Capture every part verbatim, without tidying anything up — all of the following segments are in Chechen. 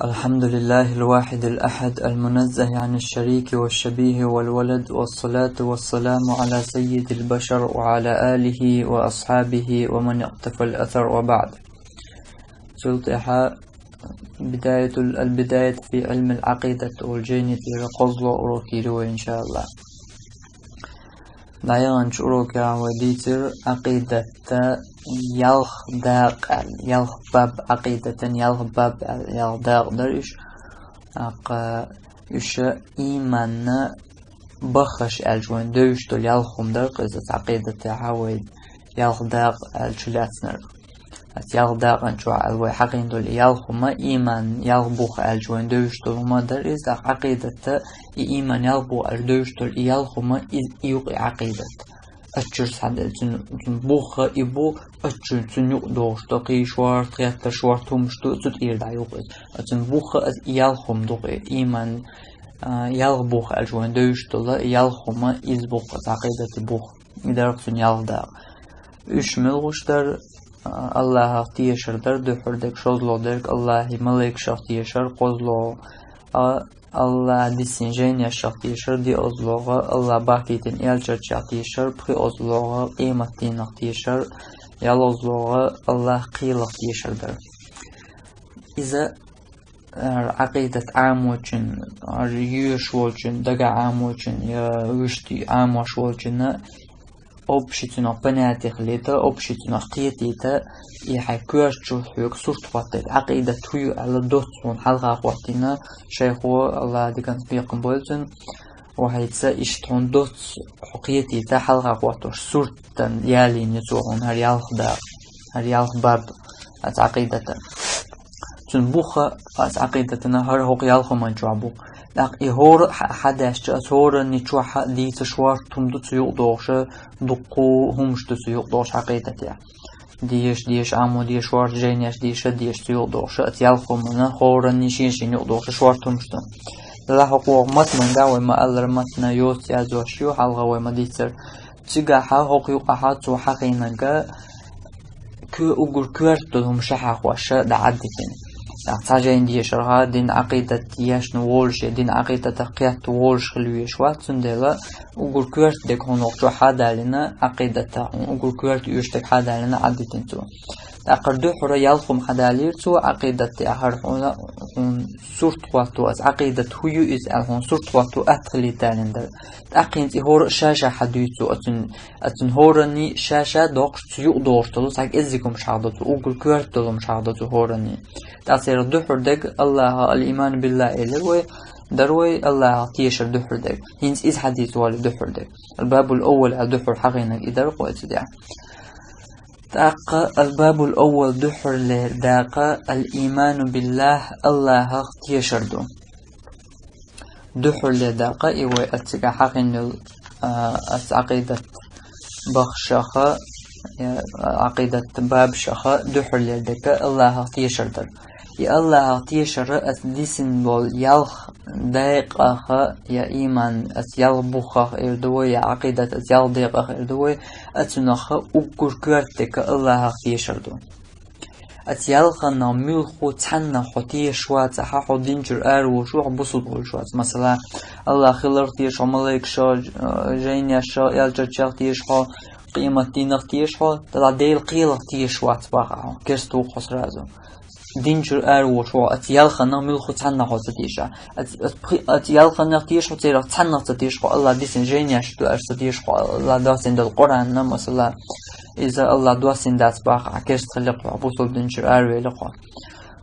الحمد لله الواحد الأحد المنزه عن الشريك والشبيه والولد، والصلاة والسلام على سيد البشر وعلى آله وأصحابه ومن اقتفى الأثر وبعد. Цул тӀехьа بداية ال-، البداية في علم العقيدة олу жайни тӀера кхозлагӀа урок йийр ю вай, иншаАллахӀ. ДӀаяханчу урокехь вай дийцира Ӏакъидатан ялх дакъа аьлла, ялх баб, Ӏакъидатан ялх баб аьлла, ялх дакъа дара уьш. ТӀаккха уьш ийманна баххаш аьлча вайна девзаш долу ялх хӀума дара, кхузахь Ӏакъидатехь вай ялх дакъа аьлла чулаьцнарг. Аса ялх дакъана чохь аьлла вай хьахийна долу и ялх хӀума, ийман ялх бух аьлча вайна девзаш долу хӀума дара иза, тӀаккха Ӏакъидатан и ийман ялх бух аьлча девзаш долу и ялх хӀума, иза и юкъа и Ӏакъидат. Аччуьра схьаделла цуьнан, цуьнан бух и бу, аччуьра цуьнан юкъа догӀуш ду, кхин шорта, хеттарш, шорта хӀумаш ду, цу тӀера дӀа юкъа иза. Аса цуьнан бух аса и ялх хӀума ду, и ийман, а, ялх бух аьлча вайна девзаш долу и ялх хӀума, иза бух аса Ӏакъидатан бух. И дара цуьнан ялх дакъа. Уьш муьлхаш дара? АллахӀах тешар дара, дуьххьара дерг, шозлагӀа дерг АллахӀан малайкашах тешар, кхозлагӀа, а, АллахӀа дисина жайнех тешар, диъазлагӀа АллахӀа бахкийтина элчанех тешар, пхиъазлагӀа къематдийнах тешар, ялхазлагӀа АллахӀ кхелах тешар дара. Иза хӀара Ӏакъидат Ӏамочун, хӀара йоьшуш волчун, дагахь Ӏамочун я вуьшта Ӏамош волчунна общий цунах понятие хилийта, общий цунах кхетийта, и хьайн коьрта чу хьоьга сурт хӀоттийта, Ӏакъидат хӀу ю аьлла доцца хьуна хьалха хӀоттийна шайхо, АллахӀа диканца бекхам бойла цунна, вахьийца иштта хьуна доцца хьо кхетийта хьалха хӀоттош суртан ялийна ю цо хьуна хӀара ялх дакъа, хӀара ялх баб аса Ӏакъидатан. Цуьнан бух аса Ӏакъидатан хӀара хӀокху ялх хӀуманна чохь бу. ТӀаккха и хӀора а хьа-, хьадаьшча, аса хӀоранна чохь а дийца шорта хӀума ду цу юкъа догӀуш, дуккха хӀумаш ду цу юкъа догӀуш Ӏакъидатехь. Деша, деша, Ӏамо деша, шорта жайнеш деша, деша цу юкъа догӀуш, аса ялх хӀуманна хӀоранна шен-шен юкъа догӀуш шорта хӀумаш ду. Делахь хӀокху вай матнехь вай ма-аллара, матнехь йоцу яздеш ю, хьалха вай ма-дийццара. Цигахь хӀокху юкъахь цо хьахийнарг коь-, уггар коьрта долу хӀума ша хьахош дӀа Ӏадитина. ТӀаккха цхьа жайна дешархьа дин Ӏакъидат ешна волуш я дин Ӏакъидатах кхетта волуш хила везаш вац, цундела уггар коьрта дерг хьуна хӀокху чохь хьадалийна Ӏакъидатах, хьуна уггар коьрта оьшург хьадалийна Ӏадитина цо. ТӀаккха дуьххьара ялх хӀума хьадалийра цо, Ӏакъидат тӀехь хӀара хьуна, хьуна сурт хӀотто, аса Ӏакъидат хӀу ю иза аьлла хьуна сурт хӀотто атта хилийта далийна дара. ТӀаккха хӀинца и хӀора а ша-ша хьадуьйцу цо, оцунна, оцунна хӀоранна ша-ша доккхуш цу юкъа догӀуш долу цхьа кӀеззиг хӀумаш хьахадо цо, уггар коьрта долу хӀумаш хьахадо цо хӀоранна. ТӀаккха церан дуьххьара дерг АллахӀа, ал-ийман биллахӀ элира вай, дара вай АллахӀах тешар дуьххьара дерг. ХӀинца иза хьадийца волу дуьххьара дерг. Ал-бабул аввал аьлла дуьххьара хьахийнарг и дара кху оцу тӀехь. ТӀаккха ал-бабул аввал дуьххьарлера дакъа ал-ийману биллахӀ, АллахӀах тешар ду. Дуьххьарлера дакъа и вай аса цигахь хьахийнарг, а, аса Ӏакъидат бахшаха, я Ӏакъидат бабшаха дуьххьарлера дакъа АллахӀах тешар дара. И АллахӀах тешар аса дисина болу ялх декъах я ийман аса ялх бухах эр ду вай, я Ӏакъидат аса ялх декъах эр ду вай, аса цунах уггар коьрта дакъа АллахӀах тешар ду. Аса ялханах муьлхха цхьаннах хьо тешаш вацахь, хьо дин чуьра ара волуш ву, хьо бусулба волуш вац. Масала, АллахӀ хиларх теша хьо, малайкашах, жайнешах, элчанех теша хьо, къематдийнах теша хьо, тӀаккха Делан кхелах тешаш вац бахахь хьо, керста ву хьо сразу. Дин чуьра ара волуш ву, аса ялханах муьлхха цхьаннах хьо ца тешахь. Аса, аса пхи-, аса ялханах теша хьо, церах цхьаннах ца теша хьо, АллахӀа дисина жайнеш ду аьлла ца теша хьо, АллахӀа доссийна долу Къуръан, масала, иза АллахӀа доссийна дац бахахь, керста хили хьо, бусулба дин чуьра аравели хьо.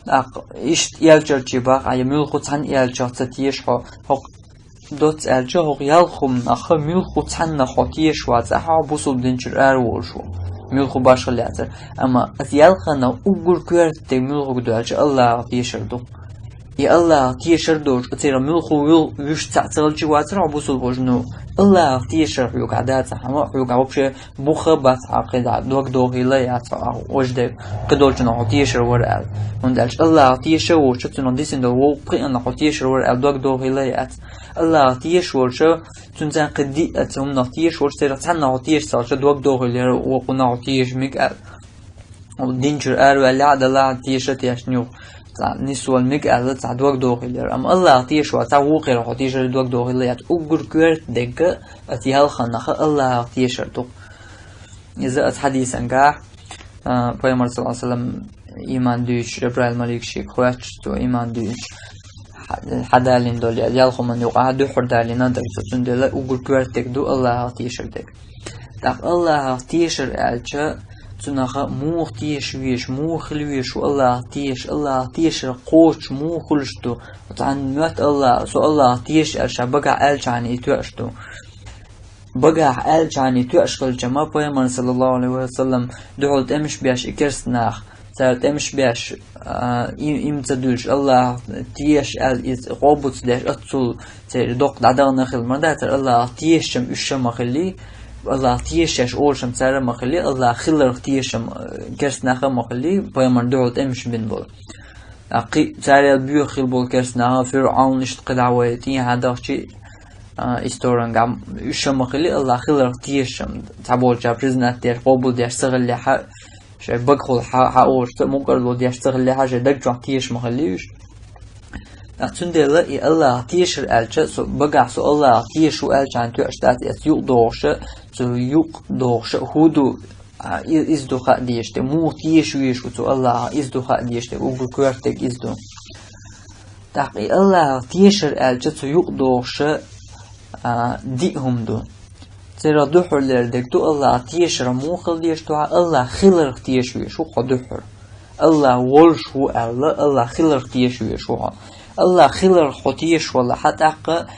ТӀаккха иштта элчанех бахахь, я муьлхха цхьана элчанах ца теша хьо, хӀокху доцца аьлча, хӀокху ялх хӀуманах муьлхха цхьаннах хьо тешаш вацахь, хьо бусулба дин чуьра ара волуш ву. Муьлхха башхалла яцара. Амма аса ялханах уггар коьрта дерг муьлхарг ду аьлча, АллахӀах тешар ду. И АллахӀах тешар долчу, церан муьлхха вуьш цхьаъ ца хилча вацара хьо бусулба волуш, ну, АллахӀах тешар хьоьгахь дацахь, хьо хьоьгахь вообще бух а бац хьан кхидӀа, дог дохийла яц хьо, а, важа дерг, кхидолчунах хьо тешар вара аьлла. ХӀунда аьлча АллахӀах теша а воцуш, цунах дисина долу вовшах пхиъаннах хьо тешар вара аьлла, дог дохийла яц. АллахӀах теша волуш, цуьнан цхьаьна кхин диъ а цу хӀуманах теша волуш, церах цхьаннах хьо теша ца хилча, дог дохийла яра, вокхунах хьо теша мега аьлла. Дин чуьра араваьлла а, далахь а теша а тешна юха. цхьа нисвала мега аьлла, цхьа дог дохийла яр. Амма Аллахах тешаш вац, цхьа вукхерах хьо тешар дог дохийла яц. Уггар коьрта дерг оцу ялханах Аллахах тешар ду. Иза оцу хьадисангахь, а, Пайхамар, саллаллаху Ӏалайхи ва саллам, иман дуьйцуш, Жабраил малик шега хоьттуш, цо иман дуьйцуш, хьа-, хьадалийна долу ял-, ял хӀуманна юкъахь дуьххьара далийна дара цо, цундела уггар коьрта дерг ду Аллахах тешар дерг. ТӀаккха Аллахах тешар аьлча, цунах муха теша везаш, муха хила везаш ву Аллахах теша, Аллахах тешар кхочуш муха хуьлуш ду? Цхьана моьтту Аллах, со Аллахах теша аьлла, ша багахь аьллачхьана и тоьаш ду. Багахь аьллачхьана и тоьаш хилча-м, Пайхамар, саллаллаху Ӏалайхи ва саллам, дуьхьал тӀемаш беш и керста нах, цара тӀемаш беш, а, и-, иман ца дуьллуш, Аллахах теша аьлла, иза къобал ца деш, оццул церан доккха дӀадахана хилла ма дац, цара Аллахах тешаш-м уьш ма хиллий, Аллахах тешаш олуш-м цара ма хиллий, Аллахах хиларх тешаш-м, а, керста нах а ма хиллий, Пайхамарна дуьхьал тӀемаш бина болу. ТӀаккха кхин а царел боьха хилла болу керста нах, ФирӀавн, иштта кхидӀа вай тӀехьа дахчий, а, исторингахь, уьш ма хиллий, Аллахах хиларх тешаш-м, цхьаболчара признать деш, къобал деш ца хиллехь, шайн багахула хьа-, хьаолуш ца, мукӀарло деш ца хиллехь, шайн даг чохь теша ма хиллий уьш. ТӀаккха цундела и Аллахах тешар аьлча, со, багахь со Аллахах теша ву аьллачхьана тоьаш дац, эцу юкъадогӀуш а, цу юкъадогӀуш а хӀун ду, а, и-, иза ду хаа дезаш дерг, муха теша везаш ву цу Аллахах, иза ду хаа дезаш дерг, уггар коьрта дерг иза ду. ТӀаккха и Аллахах тешар аьлча, цу юкъадогӀуш а, а, диъ хӀума ду. Церан дуьххьарлера дерг ду Аллахах тешар муха хила дезаш ду хьан, Аллахах хиларх теша везаш ву хьо дуьххьара. Аллах волуш ву аьлла, Аллахах хиларх теша везаш ву хьо. Аллахах хиларх хьо тешаш валахь, тӀаккха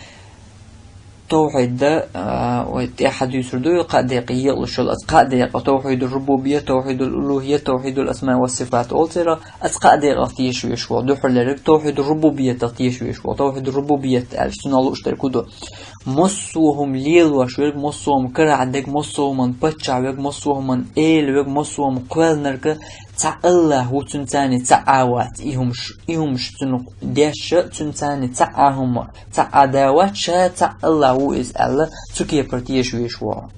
тавхьид, а, вай тӀаьхьа дуьйцур ду, кхаа декъе екъалуш йолу, оцу кхаа декъе, тавхьидур-рубубия, тавхьидул-улухия, тавхьидул-асмаи ва сифат олу церан, оцу кхаа декъах теша везаш ву хьо, дуьххьарлерг тавхьидур-рубубиятах теша везаш ву хьо, тавхьидур-рубубият аьлча, цунах лууш дерг хӀун ду? Массо а хӀума лелош верг, массо а хӀума карахь дерг, массо а хӀуманна паччахь верг, массо а хӀуманна эла верг, массо а хӀума кхоьллинарг цхьа Аллах ву, цуьнан царний цхьа а вац, и хӀумаш, и хӀумаш цунах деш а, цуьнан царний цхьа а хӀума, цхьа а да вац, ша цхьа Аллах ву иза аьлла, цу кепара теша везаш ву хьо.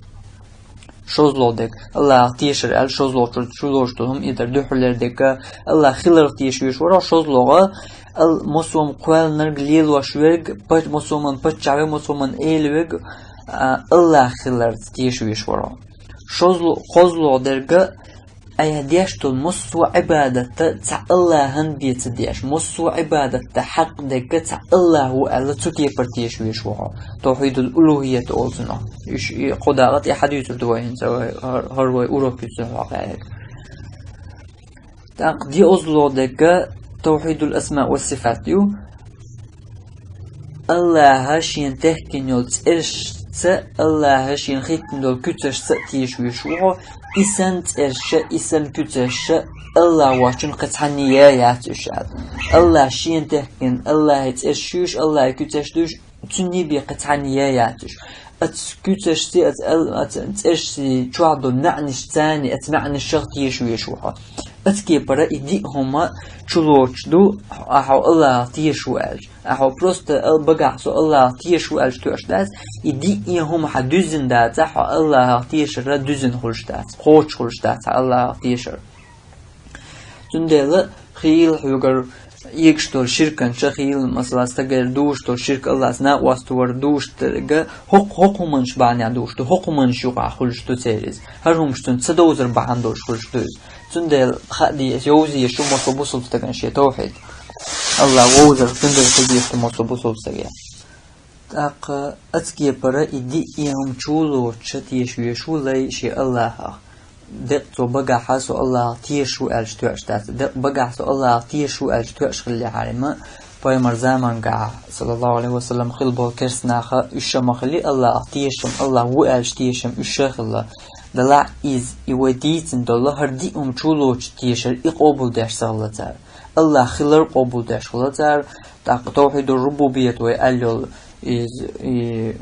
ШозлагӀа дерг, Аллахах тешар аьлла, шозлагӀчуьра чулоцуш долу хӀума и дара, дуьххьарлера дерг, Аллахах хиларх теша везаш ву хьо, шозлагӀа, ал-, массо а хӀума кхоьллинарг, лелош верг, пач-, массо а хӀуманна паччахь верг, массо а хӀуманна эла верг, а, Аллахах хиларца теша везаш ву хьо. ШозлагӀа, кхозлагӀа дерг, айхьа деш долу массо а Ӏибадат цхьа Аллахана бен ца деш, массо а Ӏибадатан хьакъ дерг цхьа Аллах ву аьлла, цу кепара теша везаш ву хьо. Тавхьидул-улухият олу цунах. Уьш и кхо дакъа тӀаьхьа дуьйцур ду вай хӀинца, вай хӀар-, хӀара вай урок юьсу хьо кхаьрга. ТӀаккха диъазло дерг тавхьидул-асма ва сифат ю. Аллаха шена техкина йолу цӀерашца, Аллаха шена хӀиттина долу куьцашца а теша везаш ву хьо, и санна цӀераш а, и санна куьцаш а Аллах воцчун кхин цхьанне яц уьш аьлла. Аллаха шена техкина, Аллахьан цӀераш ю уьш, Аллахьан куьцаш ду уьш, цуьнан бен кхин цхьанне яц уьш. Оцу куьцашций, оцу ал-, оцу цӀерашций чохь долу маьӀнаш царний, оцу маьӀнашах теша везаш ву хьо. Оцу кепара и диъ хӀума чулоцуш ду, ахьа Аллахах теша ву аьлча. Ахьа просто ал-, багахь со Аллахах теша ву аьлча тоьаш дац, и диъ хӀума хьан дуьззина дацахь, хьо Аллахах тешара дуьззина хуьлуш дац, кхочуш хуьлуш дац хьан Аллахах тешар. Цундела хийла хьоьгара эгаш долу ширканча, хийла, масала, стагера дугӀуш долу ширк, Аллахьца накъост вар дугӀуш дерг, хӀокху, хӀокху хӀуманаш бахьанехь дугӀуш ду, хӀокху хӀуманаш юкъахь хуьлуш ду церан иза. ХӀара хӀуманаш цунна ца довзар бахьана долуш хуьлуш ду иза. Цундела хаа деза, йовза еза шу массо а бусалба стагана шен тавхьид. Аллах вовзар, цундела хила деза шу массо а бусалба стагана. ТӀаккха оцу кепара и диъ хӀума чулоцуш теша везаш ву лай шен Аллахах. Декъа цо багахь со Аллахах теша ву аьлча тоьаш дац. Декъа багахь со Аллахах теша ву аьлча тоьаш хиллехьара-м, пайхамар замангахь, саллаллаху Ӏалайхи ва саллам, хилла болу керста нах уьш а ма хиллий, Аллахах тешаш-м, Аллах ву аьлча тешаш-м уьш а хилла. Делахь иза, и вай дийцина долу хӀара диъ хӀума чулоцуш тешар, и къобалдеш ца хилла цара. Аллах хилар къобалдеш хилла цара, тӀаккха тавхьидур-рубубият вай аьлла йолу иза, и,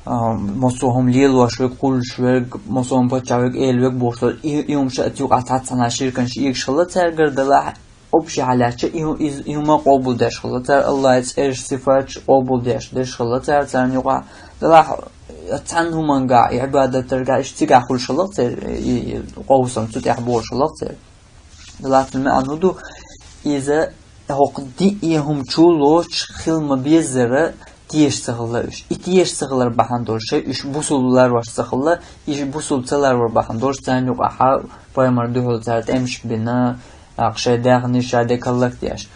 а, массо а хӀума лелош верг, кхуллуш верг, массо а хӀума паччахь верг, эла верг бохуш долу и, и хӀумаш а цу юкъахь цхьацца цхьана ширканаш эгаш хилла цаьргара, делахь общий хьал лаьттача, и хӀу-, иза, и хӀума къобалдеш хилла цара, Аллахьан цӀераш, сифаташ къобалдеш деш хилла цара царна юкъахь. Делахь цхьана хӀумангахь, и Ӏибадатаргахь, иштта цигахь хуьлуш хилла церан, и, и къовсам цу тӀехь болуш хилла церан. Делахь цуьнан маьӀна хӀун ду? Иза хӀокху диъе хӀума чулоцуш хила ма-беззара, тешаш ца хилла уьш. И тешаш ца хилар бахьана долуш шай уьш бусулба ларвеш ца хилла, и бусулба ца ларвар бахьана долуш царна юкъахь пайхамар дуьхьал цара тӀемаш бина, тӀаккха шайн даьхнаш ша декаллак деш.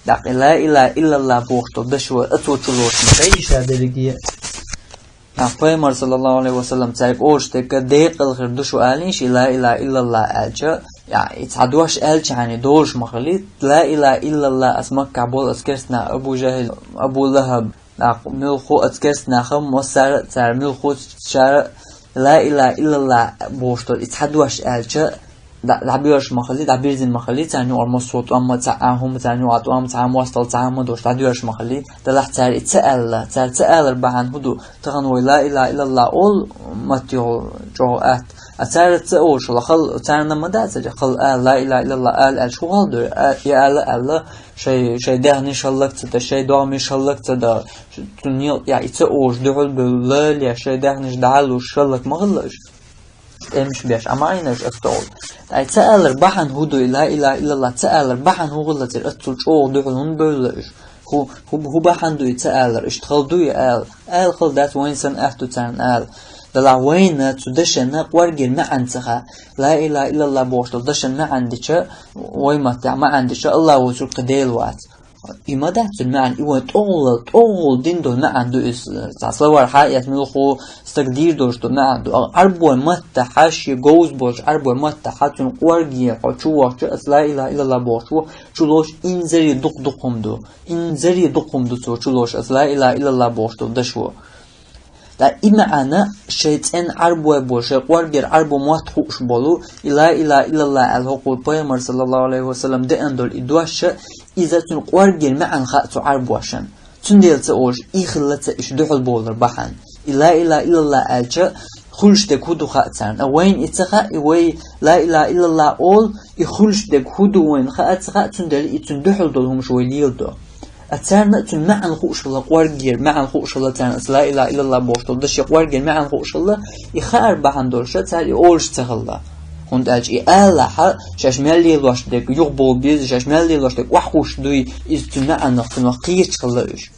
ТӀаккха ла илаха иллаллах бохуш долу дашо а цо чулоцуш ма-хиллара, ша дерриге а. Нах пайхамар, саллаллаху алейхи ва саллам, цаьрга олуш дерг декъала хир ду шу алийша, и ла илаха иллаллах аьлча, я, и цхьа дош аьлча хьайна долуш ма-хиллара, ла илаха иллаллах, ас Маккахь болу ас керстанах Абу Жахил, Абу Лахаб, нах муьлхха а ас керстанах массара а цара муьлхха а цара ла илаха иллаллах бохуш долу и цхьа дош аьлча, дӀа-, дӀабоьрзуш ма-хиллара, дӀабирзина ма-хиллара, царна юкъара массо а тӀом а, цхьа а хӀума царна юкъахь тӀом а, цхьа а мостагӀа, цхьа а хӀума долуш дӀадоьрзуш ма-хиллара, делахь цара и ца аьлла, цара ца алар бахьана хӀун ду, тахана вай ла илаха иллаллах олу маттехула чӀогӀа атта, а цара ца олуш хилла, хала, царна ма дац, хала ала, ла илаха иллаллах ала аьлча хӀун хала ду, а, и ала аьлла, шайн, шайн даьхнаш хӀаллак ца дан, шайн догӀмаш хӀаллак ца дан, цунна некъа тӀехь и ца олуш дуьхьал бевлла, я шайн даьхнаш дӀа а луш хӀаллак ма хилла уьш. ТӀемаш беш, Ӏа ма Ӏийна уьш ас тӀехула. Ткъа и ца алар бахьана хӀун ду, и ла илаха иллаллах ца алар бахьана хӀун хилла церан, аццул чӀогӀа дуьхьал хӀунда бевлла уьш? ХӀу, хӀу, хӀу бахьана ду и ца алар, иштта хала дуй ала? Ала хала дац, вайна санна атта ду царна ала. Делахь вайна цу дашана кӀоргера маьӀна ца хаьа. Ла илаха иллаллах бохуш долу дашан маьӀна дича, вай маттехь маьӀна дича, Аллах воцург кхин Дела вац. И ма дац цуьнан маьӀна, и вайн тӀехула, тӀехула дина долу маьӀна ду иза. Цхьа словарь хьаэца муьлхха стаг дийр долуш долу маьӀна ду. Ӏарбойн маттахь, шен говза болчу Ӏарбойн маттахь, цуьнан кӀорге хьо чу вахча, ас ла илаха иллаллах бохучо чулоцуш инзаре дукха-дукха хӀума ду. Инзаре дукха хӀума ду цо чулоцуш, ас ла илаха иллаллах бохуш долу дашо. Ткъа и маьӀна шайн цӀена Ӏарбой болу, шайн кӀоргера Ӏарбойн мотт хууш болу, и ла илаха иллаллах аьлла хӀокхо пайхамар, саллаллаху алейхи ва саллам, деана долу и дош а, иза цуьнан кӀоргера маьӀна хаьа цу Ӏарбошна. Цундела ца олуш, и хилла ца уьш дуьхьал бовлар бахьана. И ла илаха иллаллах аьлча, хуьлуш дерг хӀун ду хаьа царна. А вайна и ца хаьа, и вай ла илаха иллаллах олу, и хуьлуш дерг хӀун ду вайна хаа ца хаьа, цундела и цуьнан дуьхьал долу хӀумаш вай леладо. А царна а цуьнан маьӀна хууш хилла, кӀоргера маьӀна хууш хилла царна, ас ла илаха иллаллах бохуш долу дашан кӀоргера маьӀна хууш хилла, и хаар бахьана долуш а цара и олуш ца хилла. ХӀунда аьлча и алахь, шаьш мел лелош дерг юхабовла беза, шаьш мел лелош дерг охьахууш дуй, иза цуьнан маьӀнах, цунах кхеташ хилла уьш.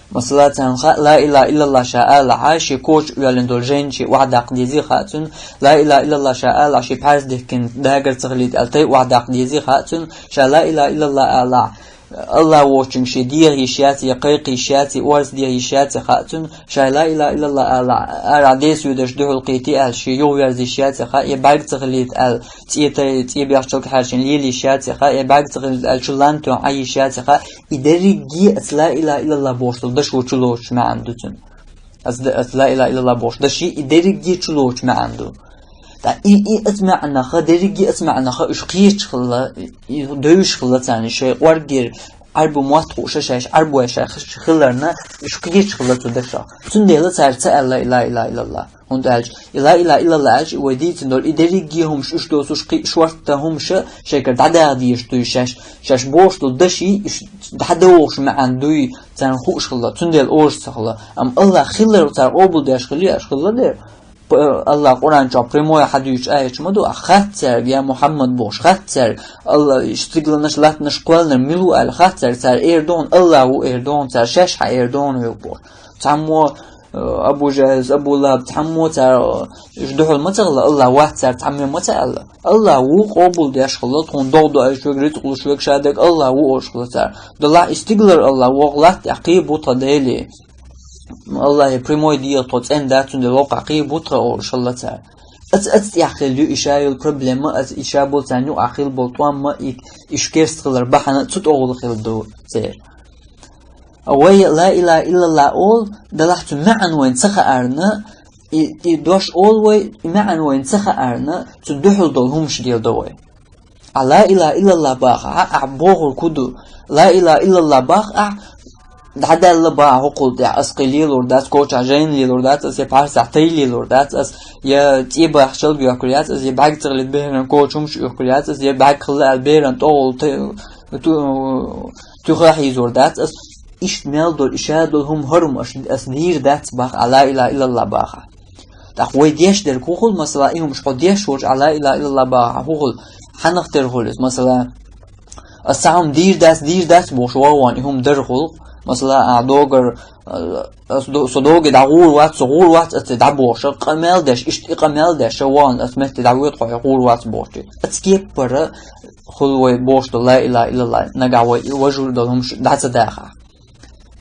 Масала, царна хаьа, ла илаха иллаллах ша алахь, шен коча оьллина долу жайна шен охьадаккха дезий хаьа цуьнан, ла илаха иллаллах ша алахь, шен пхьарс дихкина дагар ца хилийта аьлла, тайпа охьадаккха дезий хаьа цуьнан, ша ла илаха иллаллах алахь, Аллах воцучуьнга шен деха йиш яц, я кхайкха йиш яц, я орца деха йиш яц хаьа цуьнан, ша ла илаха иллаллах алахь, арахь ден соьдаш дуьхьал кхетий аьлла, шен юхаверза йиш яц хаьа, я бӀаьрг ца хилийта аьлла, цӀе тай-, цӀе бехачул тӀаьхьара шен лела йиш яц хаьа, я бӀаьрг ца хилийта аьлла, чу лан тоьхна Ӏа йиш яц хаьа, и дерриге а ас ла илаха иллаллах бохуш долу дашо чулоцуш маьӀна ду цуьнан. Ас д-, ас ла илаха иллаллах бохуш даший, и дерриге а чулоцуш маьӀна ду. Ткъа и, и ас маьӀнаха, дерриге а ас маьӀнаха уьш кхеташ хилла, и, и девзаш хилла царна, шайн кӀоргера Ӏарбойн мотт хууш а шаьш, Ӏарбой шаьш хиларна, уьш кхеташ хилла цу дашах. Цундела цара ца аьлла ла илаха иллаллах. ХӀунда аьлча, и ла илаха иллаллах аьлча, и вай дийцина долу, и дерриге а хӀумаш уьш доцуш, кхин а шортта хӀумаш а шайгара дӀадаха дезаш дуй шаьш, шаьш бохуш долу даший, уьш дӀадохуш маьӀна дуй, царна хууш хилла, цундела олуш ца хилла. Амма Аллах хилар цара къобалдеш хилий, аш хилла дера. П-, Аллах Къуръан чохь прямой хьадуьйцуш аяташ ма ду, а хац цаьрга, я Мухьаммад бохуш, хац цаьрга, Аллах, иштта стигланаш, латтанаш кхоьллинарг мила ву аьлла, хац цаьрга, цара эр ду хьуна, Аллах ву эр ду хьуна, цара шаьш хьаэр ду хьуна хьоьга бохуш. Цхьаммо, э, Абу Жахьлас, Абу Лахьаб, цхьаммо цара, э, уьш дуьхьал ма ца хилла, Аллах вац цара цхьаммо ма ца аьлла. Аллах ву къобалдеш хилла, тхуна догӀа доуьйтуш верг, рицкъ луш верг, ша дерг Аллах ву олуш хилла цара. Делахь и стиглар Аллах ву, латта тӀехь кхин бу тхан Дела. Аллахье прямой дегӀ тхо цӀена дац, цундела воккхахь кхин бу тхан олуш хилла цара. Аца, аца тӀехь хилла ю и ша йолу проблема, аца и ша болу царна юкъахь хилла болу тӀом а, и, и шу керста хилар бахьана а цу тӀехула хилла ду церан. А вай ла илаха иллаллах олу, делахь цу маьӀна вайна ца хаарна, и, и дош олу вай, и маьӀна вайна ца хаарна, цу дуьхьал долу хӀумаш леладо вай. Ахь ла илаха иллаллах бахахь, ахь бохург хӀун ду? Ла илаха иллаллах бахахь, ахь дӀадаьлла бахахь хӀокхул тӀехь, ас кхин лелор дац, кочахь жайна лелор дац ас, я пхьарсахь тай лелор дац ас, я цӀе бахчалга йохкур яц ас, я бӀаьрг ца хилийта беран коча хӀумаш оьхкур яц ас, я бӀаьрг хилла аьлла беран тӀехула т-, ту-, туьха хьийзор дац ас. Иштта мел долу, и ша долу хӀума хӀара хӀума аш, ас дийр дац бахахь, ахь ла илаха иллаллах бахахь. ТӀаккха вай деш дерг хӀун хуьлу, масала, и хӀумаш хьо деш волчу ахь ла илаха иллаллах бахахь хӀун хуьлу? Хьанах тера хуьлу иза, масала, Ас цхьа хӀума дийр дац, дийр дац бохуш вагӀван и хӀума дар гӀулакх. Масала, а догар, а, ас до-, со доге дӀагӀур вац, со гӀур вац, ас дӀабохуш, къамел деш, иштта и къамел деш, ван ас метте дӀавоьду хьо, гӀур вац бохучи. Ас кеппара хуьлу вай бохуш долу ла илаха иллаллах, нагахь вай важур долу хӀумаш дӀа ца дахахь.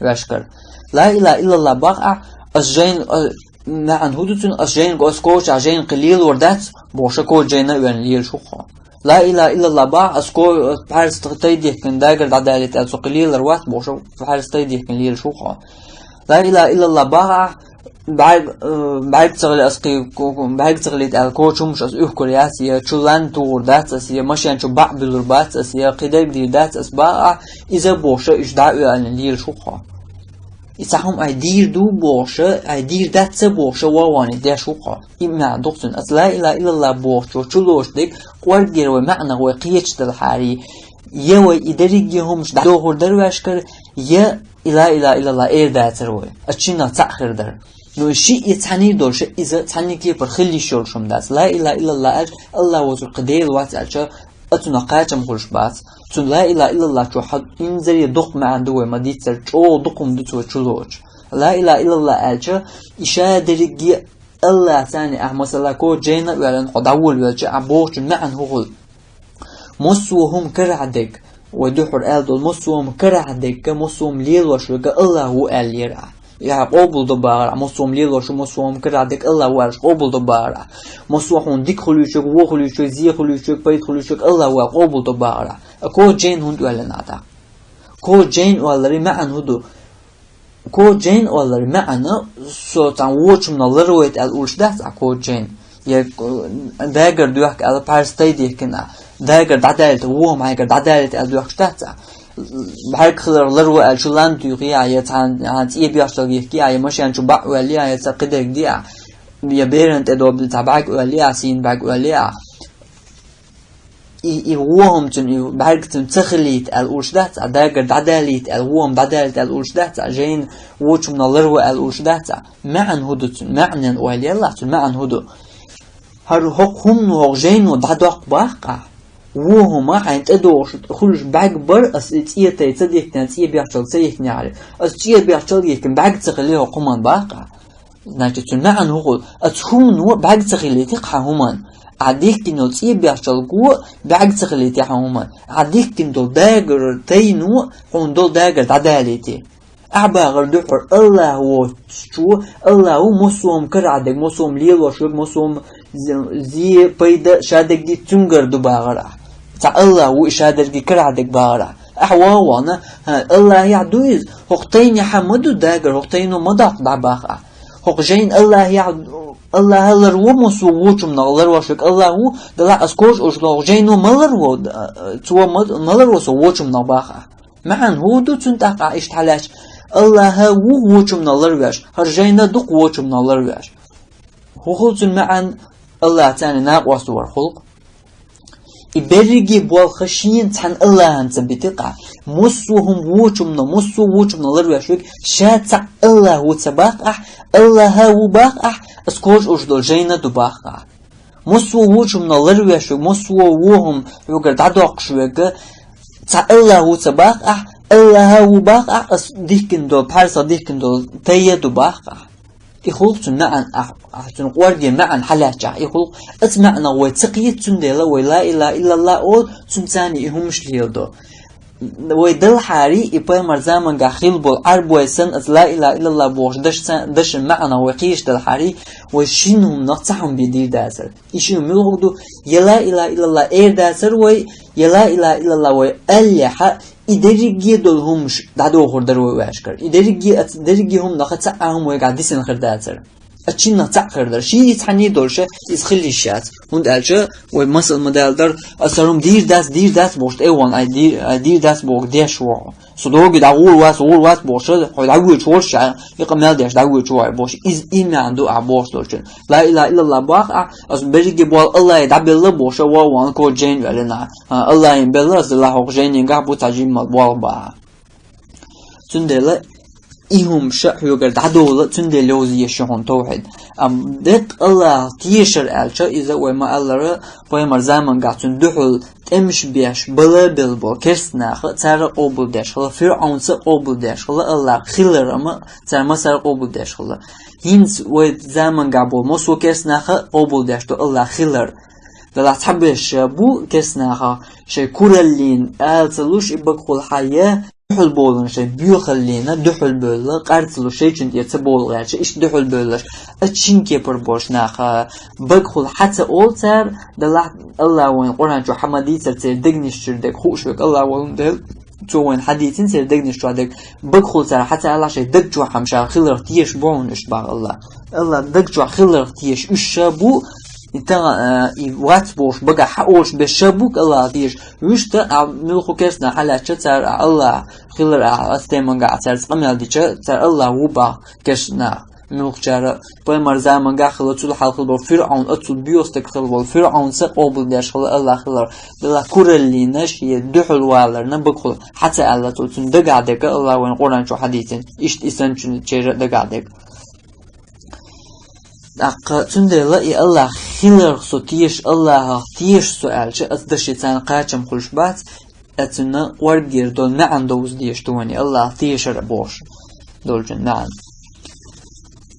Вешкара. Ла илаха иллаллах бахахь, ас жайна, а, маьӀна хӀун ду цуьнан, ас жайна, ас кочахь жайна кхин лелор дац, бохуш, коча жайна а ваьлла лелаш ву хьо. Ла илаха иллаллах бахахь, ас ко-, ас пхьарс тай дехкина, дагар дӀадалийта аьлла, со кхин лелар вац, бохуш, пхьарс тай дехкина лелаш ву хьо. Ла илаха иллаллах бахахь, бӀаьрг-, э, бӀаьрг ца гӀали ас кхин, ко-, ко-, бӀаьрг ца гӀалийта аьлла, коча хӀумаш ас уьхкур яц, я чу лан тухур дац ас, я машен чу баӀ буьллур бац ас, я кхидерг дийр дац ас бахахь, иза бохуш, уьш дӀа а оьаллина лелаш ву хьо. И цхьа хӀума ай дийр ду бохуш, ай дийр дац ца бохуш, вагӀван и деш ву хьо. И маьӀна ду цуьнан. Ас ла илаха иллаллах бохучо чулоцуш дерг, кӀоргера вай маьӀнах вай кхеташ делахьарий, я вай и дерриге хӀумаш дӀадохур дара вешкара, я и ла илаха иллаллах эр дацара вай. Ас чиннах цхьаъ хир дара. Ну, и шиъ и цхьаьний долуш, иза цхьаьний кепара хила йиш йолуш хӀума дац. Ла илаха иллаллах аьлча, Аллах ву цу кхин Дела вац аьлча, а цунах кхачам хуьлуш бац. Цуьнан ла илаха иллаллах чохь хьан инзаре дукха маьӀна ду вай ма-дийццара, чӀогӀа дукха хӀума ду цо чулоцуш. Ла илаха иллаллах аьлча, и ша дерриге Аллах царна ахь масала коча жайна а ваьлла хьо дӀаволавелча, ахь бохучун маьӀна хӀун хуьлу? Массо а хӀума карахь дерг, вай дуьххьара аьлла долу, массо а хӀума карахь дерг, массо а хӀума лелош верг Аллах ву аьлла лера ахь. Я къобал до бахара, массо а хӀума лелош ву, массо а хӀума карахь дерг Аллах ву аьлла къобал до бахара ахь. Массо а хьуна дика хуьлуьйтуш верг, вон хуьлуьйтуш верг, зе хуьлуьйтуш верг, пайда хуьлуьйтуш верг Аллах ву аьлла къобал до бахара ахь. А коча жайна хӀунда оьллина ахь тӀаккха? Коча жайна оьлларе маьӀна хӀун ду? Коча жайна оьлларе маьӀна, со цхьана вочу хӀуманах ларвайта аьлла уллуш дац ахь коча жайна. Я, э, дагар доьхка аьлла пхьарс тай дехкина ахь. Дагар дӀадалийта, вон хӀума хьайгара дӀадалийта аьлла доьхкуш дац ахь. БӀаьрг хиларх ларво аьлла чу лан туьйхи ахь, я цхьана, цхьана цӀе бехчалла вехки ахь, я машен чу баӀ ваьлли ахь, я цхьа кхидерг ди ахь, я беран тӀе добу цхьа бӀаьрг ваьлли ахь, сийна бӀаьрг ваьлли ахь. И, и вон хӀума цуьнан, и бӀаьрг цуьнан ца хилийта аьлла уллуш дац ахь, дагар дӀадалийта аьлла, вон хӀума дӀадалийта аьлла уллуш дац ахь, жайна вочу хӀуманах ларво аьлла уллуш дац ахь. МаьӀна хӀун ду цуьнан? МаьӀнан ойла елла ахь, цуьнан маьӀна хӀун ду? ХӀара хӀокху хӀумано хӀокху жайно дӀадоккху баккха ахь. Вон хӀума хьайна тӀедогӀуш хуьлуш бӀаьрг бара, ас и цӀе тай ца дихкина, цӀе бехчалла ца йихкинехьара. Ас цӀе бехчалла йихкина бӀаьрг ца хили хӀокху хӀуманна баккха ахь. Значит, цуьнан маьӀна хӀун хуьлу? Ацу хӀумано бӀаьрг ца хилийти хьан хӀуманна. Ахь дихкина йолу цӀе бехчалла го бӀаьрг ца хилийти хьан хӀуманна. Ахь дихкина долу дагар тайно хьуна долу дагар дӀадалийти. Ахь бахара дуьххьара Аллах воцучо, Аллах ву массо а хӀума карахь дерг, массо а хӀума лелош верг, массо а хӀума зе, зе, пайда ша дерриге цуьнгара ду бахара ахь. Цхьа Аллах ву и ша дерриге карахь дерг бахара ахь. Ахь ван вахана, хӀа, Аллахьехь ду иза, хӀокху тайнехьа ма ду дагар, хӀокху тайно ма доккху дӀа баха ахь. ХӀокху жайна Аллахьехь, Аллахьа ларво массо а вочу хӀуманах ларвош верг Аллах ву, делахь ас коча уьш долу жайно ма ларво, цо ма, ма ларво со вочу хӀуманах баха ахь. МаьӀна хӀун ду цуьнан тӀаккха ахь иштта хьалаьцча, Аллахьа ву вочу хӀуманах ларвеш, хӀара жайна дукха вочу хӀуманах ларвеш. ХӀун хуьлу цуьнан маьӀна? Аллах царна накъост вар хуьлу. И берриге болх шена цхьана Аллахьана ца битира ахь. Массо а хӀума вочу хӀуманах, массо а вочу хӀуманах ларвеш верг ша цхьаъ Аллах ву ца баха ахь, Аллахьа ву баха ахь, ас коча уьш долу жайна ду баха ахь. Массо а вочу хӀуманах ларвеш верг, массо а вон хӀума хьоьгара дӀадоккхуш верг цхьа Аллах ву ца баха ахь, Аллахьа ву баха ахь, ас дихкина долу, пхьарсах дихкина долу тайна ду баха ахь. И хуьлу цуьнан маьӀна, ахь, ахь цуьнан кӀоргера маьӀна хьалаьцча ахь, и хуьлу. Ацу маьӀнах вай ца кхета, цундела вай ла илаха иллаллах олу, цуьнан царна и хӀумаш леладо. Вай делахьарий, и пайхамар заманчохь хилла болу Ӏарбой санна ацу ла илаха иллаллах бохучу дашца-, дашан маьӀнах вай кхеташ делахьарий, вай шина хӀуманах цхьа хӀума бен дийр дацара. И ши хӀума муьлха ду, я ла илаха иллаллах эр дацара вай, я ла илаха иллаллах вай аьллехьа, и дерриге долу хӀумаш дӀадохур дара вай вешкара. И дерриге, ацу дерриге хӀуманах цхьа а хӀума вайгахь дисина хир дацара. Ацу шиннах цхьаъ хир дара. Шиъ цхьаьний долуш, иза хила йиш яц. ХӀунда аьлча, вай масал ма-далла дара, аса хӀара хӀума дийр дац, дийр дац бохуш, тӀе а вахана, ай дийр, ай дийр дац боху деш ву хьо. Со доге дӀагӀур вац, гӀур вац бохуш, хьо дӀавоьдуш волуш, и къамел деш дӀавоьдуш ву хьо бохуш. Иза и маьӀна ду ахь бохуш долчун. Ла илаха иллаллах баха ахь, аса берриге болу Аллахье дӀабелла бохуш, ван ван коча жайна ваьллина. Аллахье белла, аса ла хӀокху жайнигахь бу цхьа жимма болх баха. Цундела И хӀума ша хьоьгара дӀадола, цундела йовза еза хьуна тавхьид. Амма деккъа Аллахах тешар аьлча, иза вай ма-аллара, пайхамар замангахь цунна дуьхьал тӀемаш беш, бала а белла бола керста наха, цара а къобалдеш хилла, ФирӀавнца а къобалдеш хилла, Аллах хилар, амма цара массара а къобалдеш хилла. ХӀинца вай замангахь бола массо а керста наха а къобалдеш ду Аллах хилар. Делахь цхьаберш бу керста наха шайн кураллина ала ца луш, и багахула хьа я дуьхьал болан шайн боьхаллина дуьхьал бевлла, къар ца луш шайчунна тӀера ца бовла гӀерташ, иштта дуьхьал бевллаш, а шин кепара болчу наха багахула хьа ца олу цара, делахь Аллах вайна Къуръан чу хьа ма дийцара церан дегнаш чуьра дерг хууш верг Аллах волун дела, цо вайна хьадийцина церан дегнаш чохь дерг, багахула цара хьа ца алахь шайн даг чохь хьама ша хиларх тешаш бу хьуна уьш боху Аллах. Аллах даг чохь хиларх тешаш уьш ша бу, и тагӀа, а, и вац бохуш багахь хьаолуш берш ша бу Аллах тешаш, вуьшта а муьлхха керста нах хьалаьцча цара а Аллах хилар а ас теманга а цаьрца къамел дича, цара Аллах ву баха керста нах. Муьлххачара пайхамар замангахь хилла, цул хьалха хилла болу ФирӀавн, оццул боьха стаг хилла болу ФирӀавнца а къобалдеш хилла Аллах хилар. Делахь кураллина шен дуьхьал валарна багахула хьа ца аьлла цо, цунна дагахь дерг Аллах вайна Къуръан чу хьадийцина, иштта и санначеран а дагахь дерг. ТӀаккха цундела и Аллах хиларх со теша, Аллахах теша со аьлча, аса даши царна кхачам хуьлуш бац, Оцунна кӀоргера долу маьӀна довза дезаш ду вайна, Аллах тешар бохуш долчун маьӀна.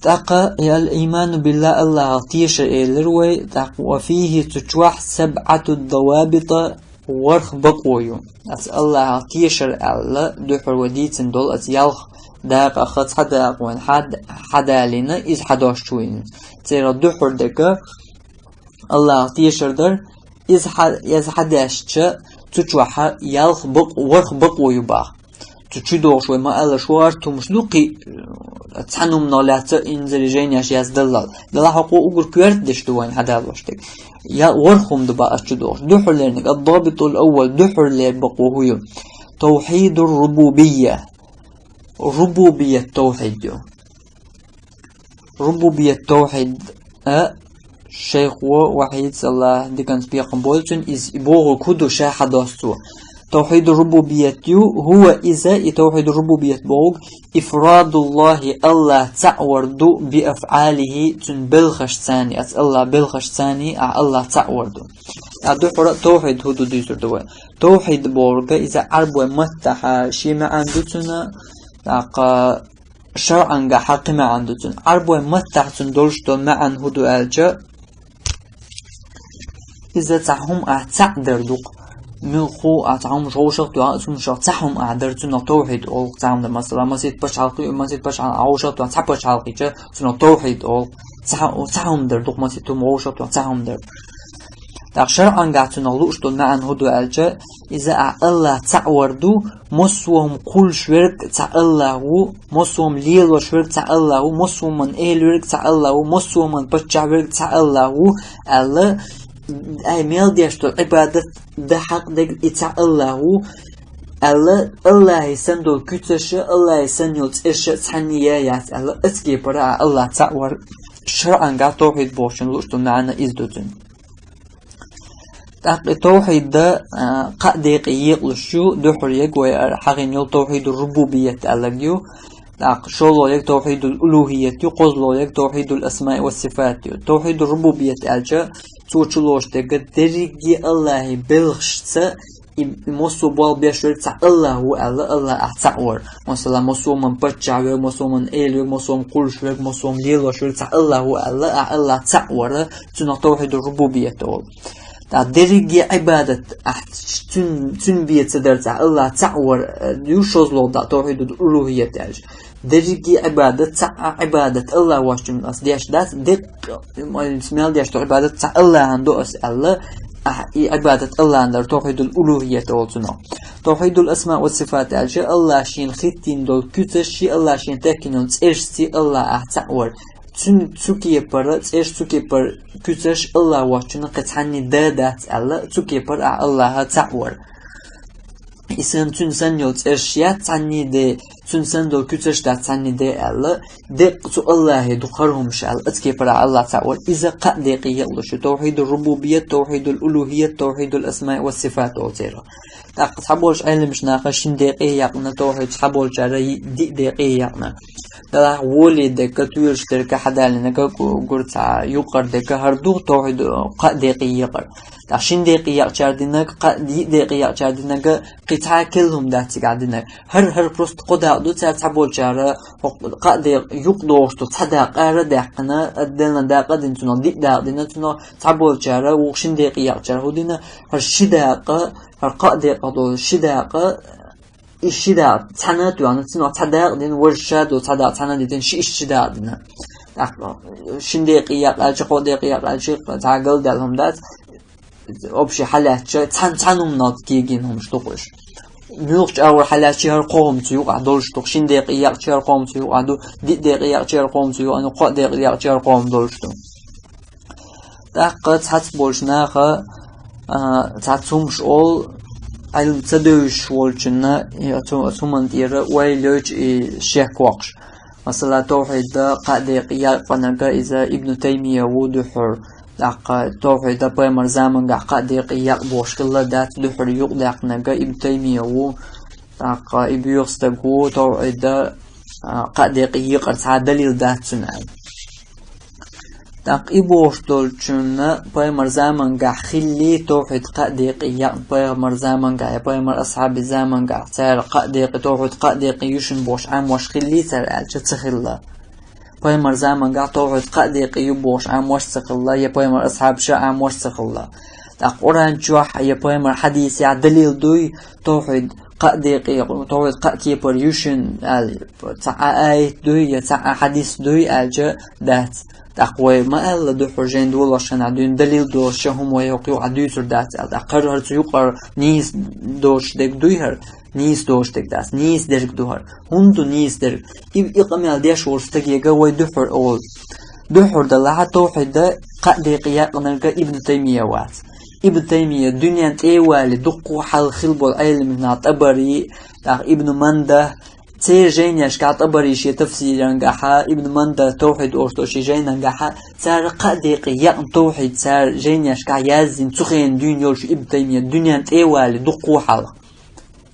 ТӀаккха и ал-ийману биллахӀ, Аллахах тешар элира вай, тӀаккха ва фийхӀи цу чохь сабӀату давабита, ворхӀ бакъо ю. Аса Аллахах тешар аьлла, дуьххьара вай дийцина долу аса ялх дакъа, хаза хьадакъа вайна хьад-, хьадалийна, иза хьадош чу вийна. Церан дуьххьара дерг Аллахах тешар дара, иза хьа-, иза хьадаьшча, цу чохь ялх бакъ-, ворхӀ бакъо ю баха. Цу чу догӀуш вай ма-аллара, шорта хӀумаш ду кхин, цхьана хӀуманах лаьцна инзаре жайнеш яздаллал. Делахь хӀокхо уггар коьрта деш ду вайна хьадалош дерг. Я ворхӀ хӀума ду баха ас чу догӀуш. Дуьххьарлерниг, ад-дабитул аввал, дуьххьарлера бакъо хӀу ю? Тавхьидур рубубийя. Рубубият тавхьид ю. Рубубият тавхьид а шайхо Вахьид, Аллах диканца бекхам бойла цунна, иза и бохург хӀу ду ша хьадоссо. Тавхьиду рубубият ю, хӀува иза, и тавхьиду рубубият бохург, ифрадуллахи, Аллах цхьаъ вар ду, би афӀалихи, цуьнан белхашца, аса Аллах белхашца а Аллах цхьаъ вар ду. А дуьххьара тавхьид хӀу ду дуьйцур ду вай. Тавхьид бохург иза Ӏарбой маттахь шен маьӀна ду цуьнан, тӀаккха шарӀангахь кхин маьӀна ду цуьнан. Ӏарбой маттахь цуьнан долуш долу маьӀна хӀу ду аьлча, иза цхьа хӀума ахь цхьаъ дар ду-кх. Муьлхха а цхьа хӀумаш вовшах а тоьхна, цхьа хӀума ахь дар, цунах тавхьид олу-кх цхьа хӀума дар. Масала, масийтта пачхьалкх ю, масийтта пачхьалкх ахь вовшах а тоьхна, цхьа пачхьалкх йича, цунах тавхьид олу-кх. Цхьа, цхьа хӀума дар ду-кх, масийтта хӀума вовшах а тоьхна, цхьа хӀума дар. ТӀаккха шарӀангахь цунах лууш долу маьӀна хӀу ду аьлча, иза ахь Аллах цхьаъ вар ду, массо а хӀума кхуллуш верг цхьа Аллах ву, массо а хӀума лелош верг цхьа Аллах ву, массо а хӀуманна эла верг цхьа Аллах ву, массо а хӀуманна паччахь верг цхьа Аллах ву, аьлла, ай мел деш долу Ӏибадат дан хьакъ дерг и цхьа Аллах ву, аьлла, Аллахе санна долу куьцаш а, Аллахе санна йолу цӀерш а цхьаьнний яц аьлла, оцу кепара ахь Аллах цхьаъ вар, шарӀангахь тавхьид бохучун лууш долу маьӀна иза ду цуьнан. ТӀаккха и тавхьид а, кхаа декъе екъалуш ю, дуьххьара ерг вай ара хьахийна йолу тавхьидур рубубият аьлларг ю, тӀаккха шолгӀа ерг тавхьидул улухӀият ю, кхозлагӀа ерг тавхьидул асмаи ва сифат ю. Тавхьидур рубубият аьлча, цо чулоцуш дерг дерриге Аллахе белхашца, и, и массо а болх беш верг цхьа Аллах ву аьлла, Аллах ахь цхьаъ вар. Масала, массо а хӀуманна паччахь верг, массо а хӀуманна эла верг, массо а хӀума кхуллуш верг, массо а хӀума лелош верг цхьа Аллах ву аьлла, ахь Аллах цхьаъ вар, цунах тавхьидур рубубият олу. ТӀаккха дерриге Ӏибадат ахь цуьн-, цуьнан бен ца дарца ахь Аллах цхьаъ вар, э, ю шолгӀа дакъа тавхьидул улухӀият аьлча. Дерриге Ӏибадат, цхьа а Ӏибадат Аллах воцчунна аса деш дац, деккъа, мел деш долу Ӏибадат цхьа Аллахьан ду аса аьлла, ахь и Ӏибадат Аллахьан дар тавхьидул улухӀият олу цунах. Тавхьидул асма ва сифат аьлча, Аллах шена хӀиттийна долу куьцаш а, Аллах шена текхийна йолу цӀершца а Аллах ахь цхьаъ вар. Цуьнан цу кепара, цӀерш цу кепара куьцаш Аллах воцчунна кхин цхьанний да дац аьлла, цу кепара ахь Аллаха цхьаъ вар. И санна, цуьнан санна йолу цӀерш яц цхьанний де, цуьнан санна долу куьцаш дац цхьанне де аьлла, деккъа цу АллахӀе ду хӀара хӀумаш аьлла, оцу кепара АллахӀ цхьаъ волу, иза кхаа декъе екъалуш ю: тавхьидул рубубият, тавхьидул улухият, тавхьидул асмаи ва сифат олу церан. ТӀаккха цхьаболчу Ӏеламнаха шина декъе яькъна тавхьид, цхьаболчара диъ декъе яькъна. Делахь воле дерг, тоьшалла дерг, хьадалинарг гу-, гур цхьа юккъера дерг хӀара ду, тавхьид кхаа декъе екъар. ТӀаккха шина декъе яькъчара динарг, кхаа диъ декъе яькъчара динарг, кхин цхьа а керла хӀума дац цигахь динарг. ХӀара, хӀара просто кхо дакъа ду, цара цхьаболчара хӀокху кхаа декъа юкъа догӀуш долу цхьа дакъа ара а даьккхина, отдельно дакъа а дина цунах, диъ дакъа дина цунах, цхьаболчара вукху шина декъе яькъчара хӀун дина, хӀара ши дакъа, хӀара кхаа декъа долу ши дакъа, и ши дакъа цхьаьна а тоьхна, цунах цхьа дакъа дина, важа ша долу цхьа дакъа цхьаьна а дитина, ши иштта ши дакъа дина. ТӀаккха шина декъе якъ аьлча, кхо декъе якъ аьлча, цхьа галдаьлла хӀума дац. Общий хьалаьцча, цхьана, цхьана хӀуманал кегийна хӀумаш ду-кх уьш. Муьлххачу агӀор хьалаьцча, хӀара кхо хӀума цу юкъахь долуш ду-кх, шина декъе якъча, хӀара кхо хӀума цу юкъахь ду, диъ декъе якъча, хӀара кхо хӀума цу юкъахь ду, кхо декъе якъча, хӀара кхо хӀума долуш ду. ТӀаккха цхьацца болчу наха, а, цхьацца хӀумаш олу, Ӏилма ца девзаш волчунна, и оцу, оцу хӀуманна тӀера ойла йойчу и шек воккхуш. Масала, тавхьид кхаа декъе якънарг иза Ибн Таймия ву дуьххьара. ТӀаккха тавхьид пайхамар замангахь кхаа декъе якъ бохуш хилла дац, дуьххьара юкъадаьккхинарг Ибн Таймия ву. ТӀаккха и боьха стаг ву, тавхьид, а, кхаа декъе екъар цхьа а далил дац цуьнан аьлла. ТӀаккха и бохуш долчунна пайхамар замангахь хиллий тавхьид кхаа декъе якъна пайхамар замангахь я пайхамар асхьабий замангахь, цара кхаа декъе, тавхьид кхаа декъе ю шуна бохуш Ӏамош хиллий цара аьлча, ца хилла. Пайхамар замангахь тавхьид кхаа декъе ю бохуш Ӏамош ца хилла, я пайхамар асхьабаша Ӏамош ца хилла. ТӀаккха Къуръан чохь я пайхамар хьадисехь далил дуй, тавхьид кхаа декъе, тавхьид кхаа кепара ю шуна аьлла, цхьа а аят дуй, я цхьа а хьадис дуй аьлча, дац. ТӀаккха вай ма аьлла дуьххьара жайна долошшехь дуьйна далил долуш шен хӀума вай хӀокху юкъахь дуьйцур дац аьлла. ТӀаккха хӀара, хӀара цу юкъара нийса доцуш дерг дуй хӀара? Нийса доцуш дерг дац, нийса дерг ду хӀара. ХӀунда ду нийса дерг? И, и къамел деш волу стаге вай дуьххьара олу. Дуьххьара далахь, тавхьид кхаа декъе якънарг Ибн Таймия вац. Ибн Таймия дуьнен тӀе а валий, дуккха хьалха хилла болу Ӏеламнах ТӀабари, тӀаккха Ибн Манда, церан жайнашкахь, ТӀабари шен тафсирангахьа, Ибн Манда тавхьид олуш долчу шен жайнангахьа, цара кхаа декъе якъна тавхьид цара жайнашкахь яздина, цу хенахь дуьйна йолуш Ибн Таймия дуьнен тӀе а валий, дуккха хьалха.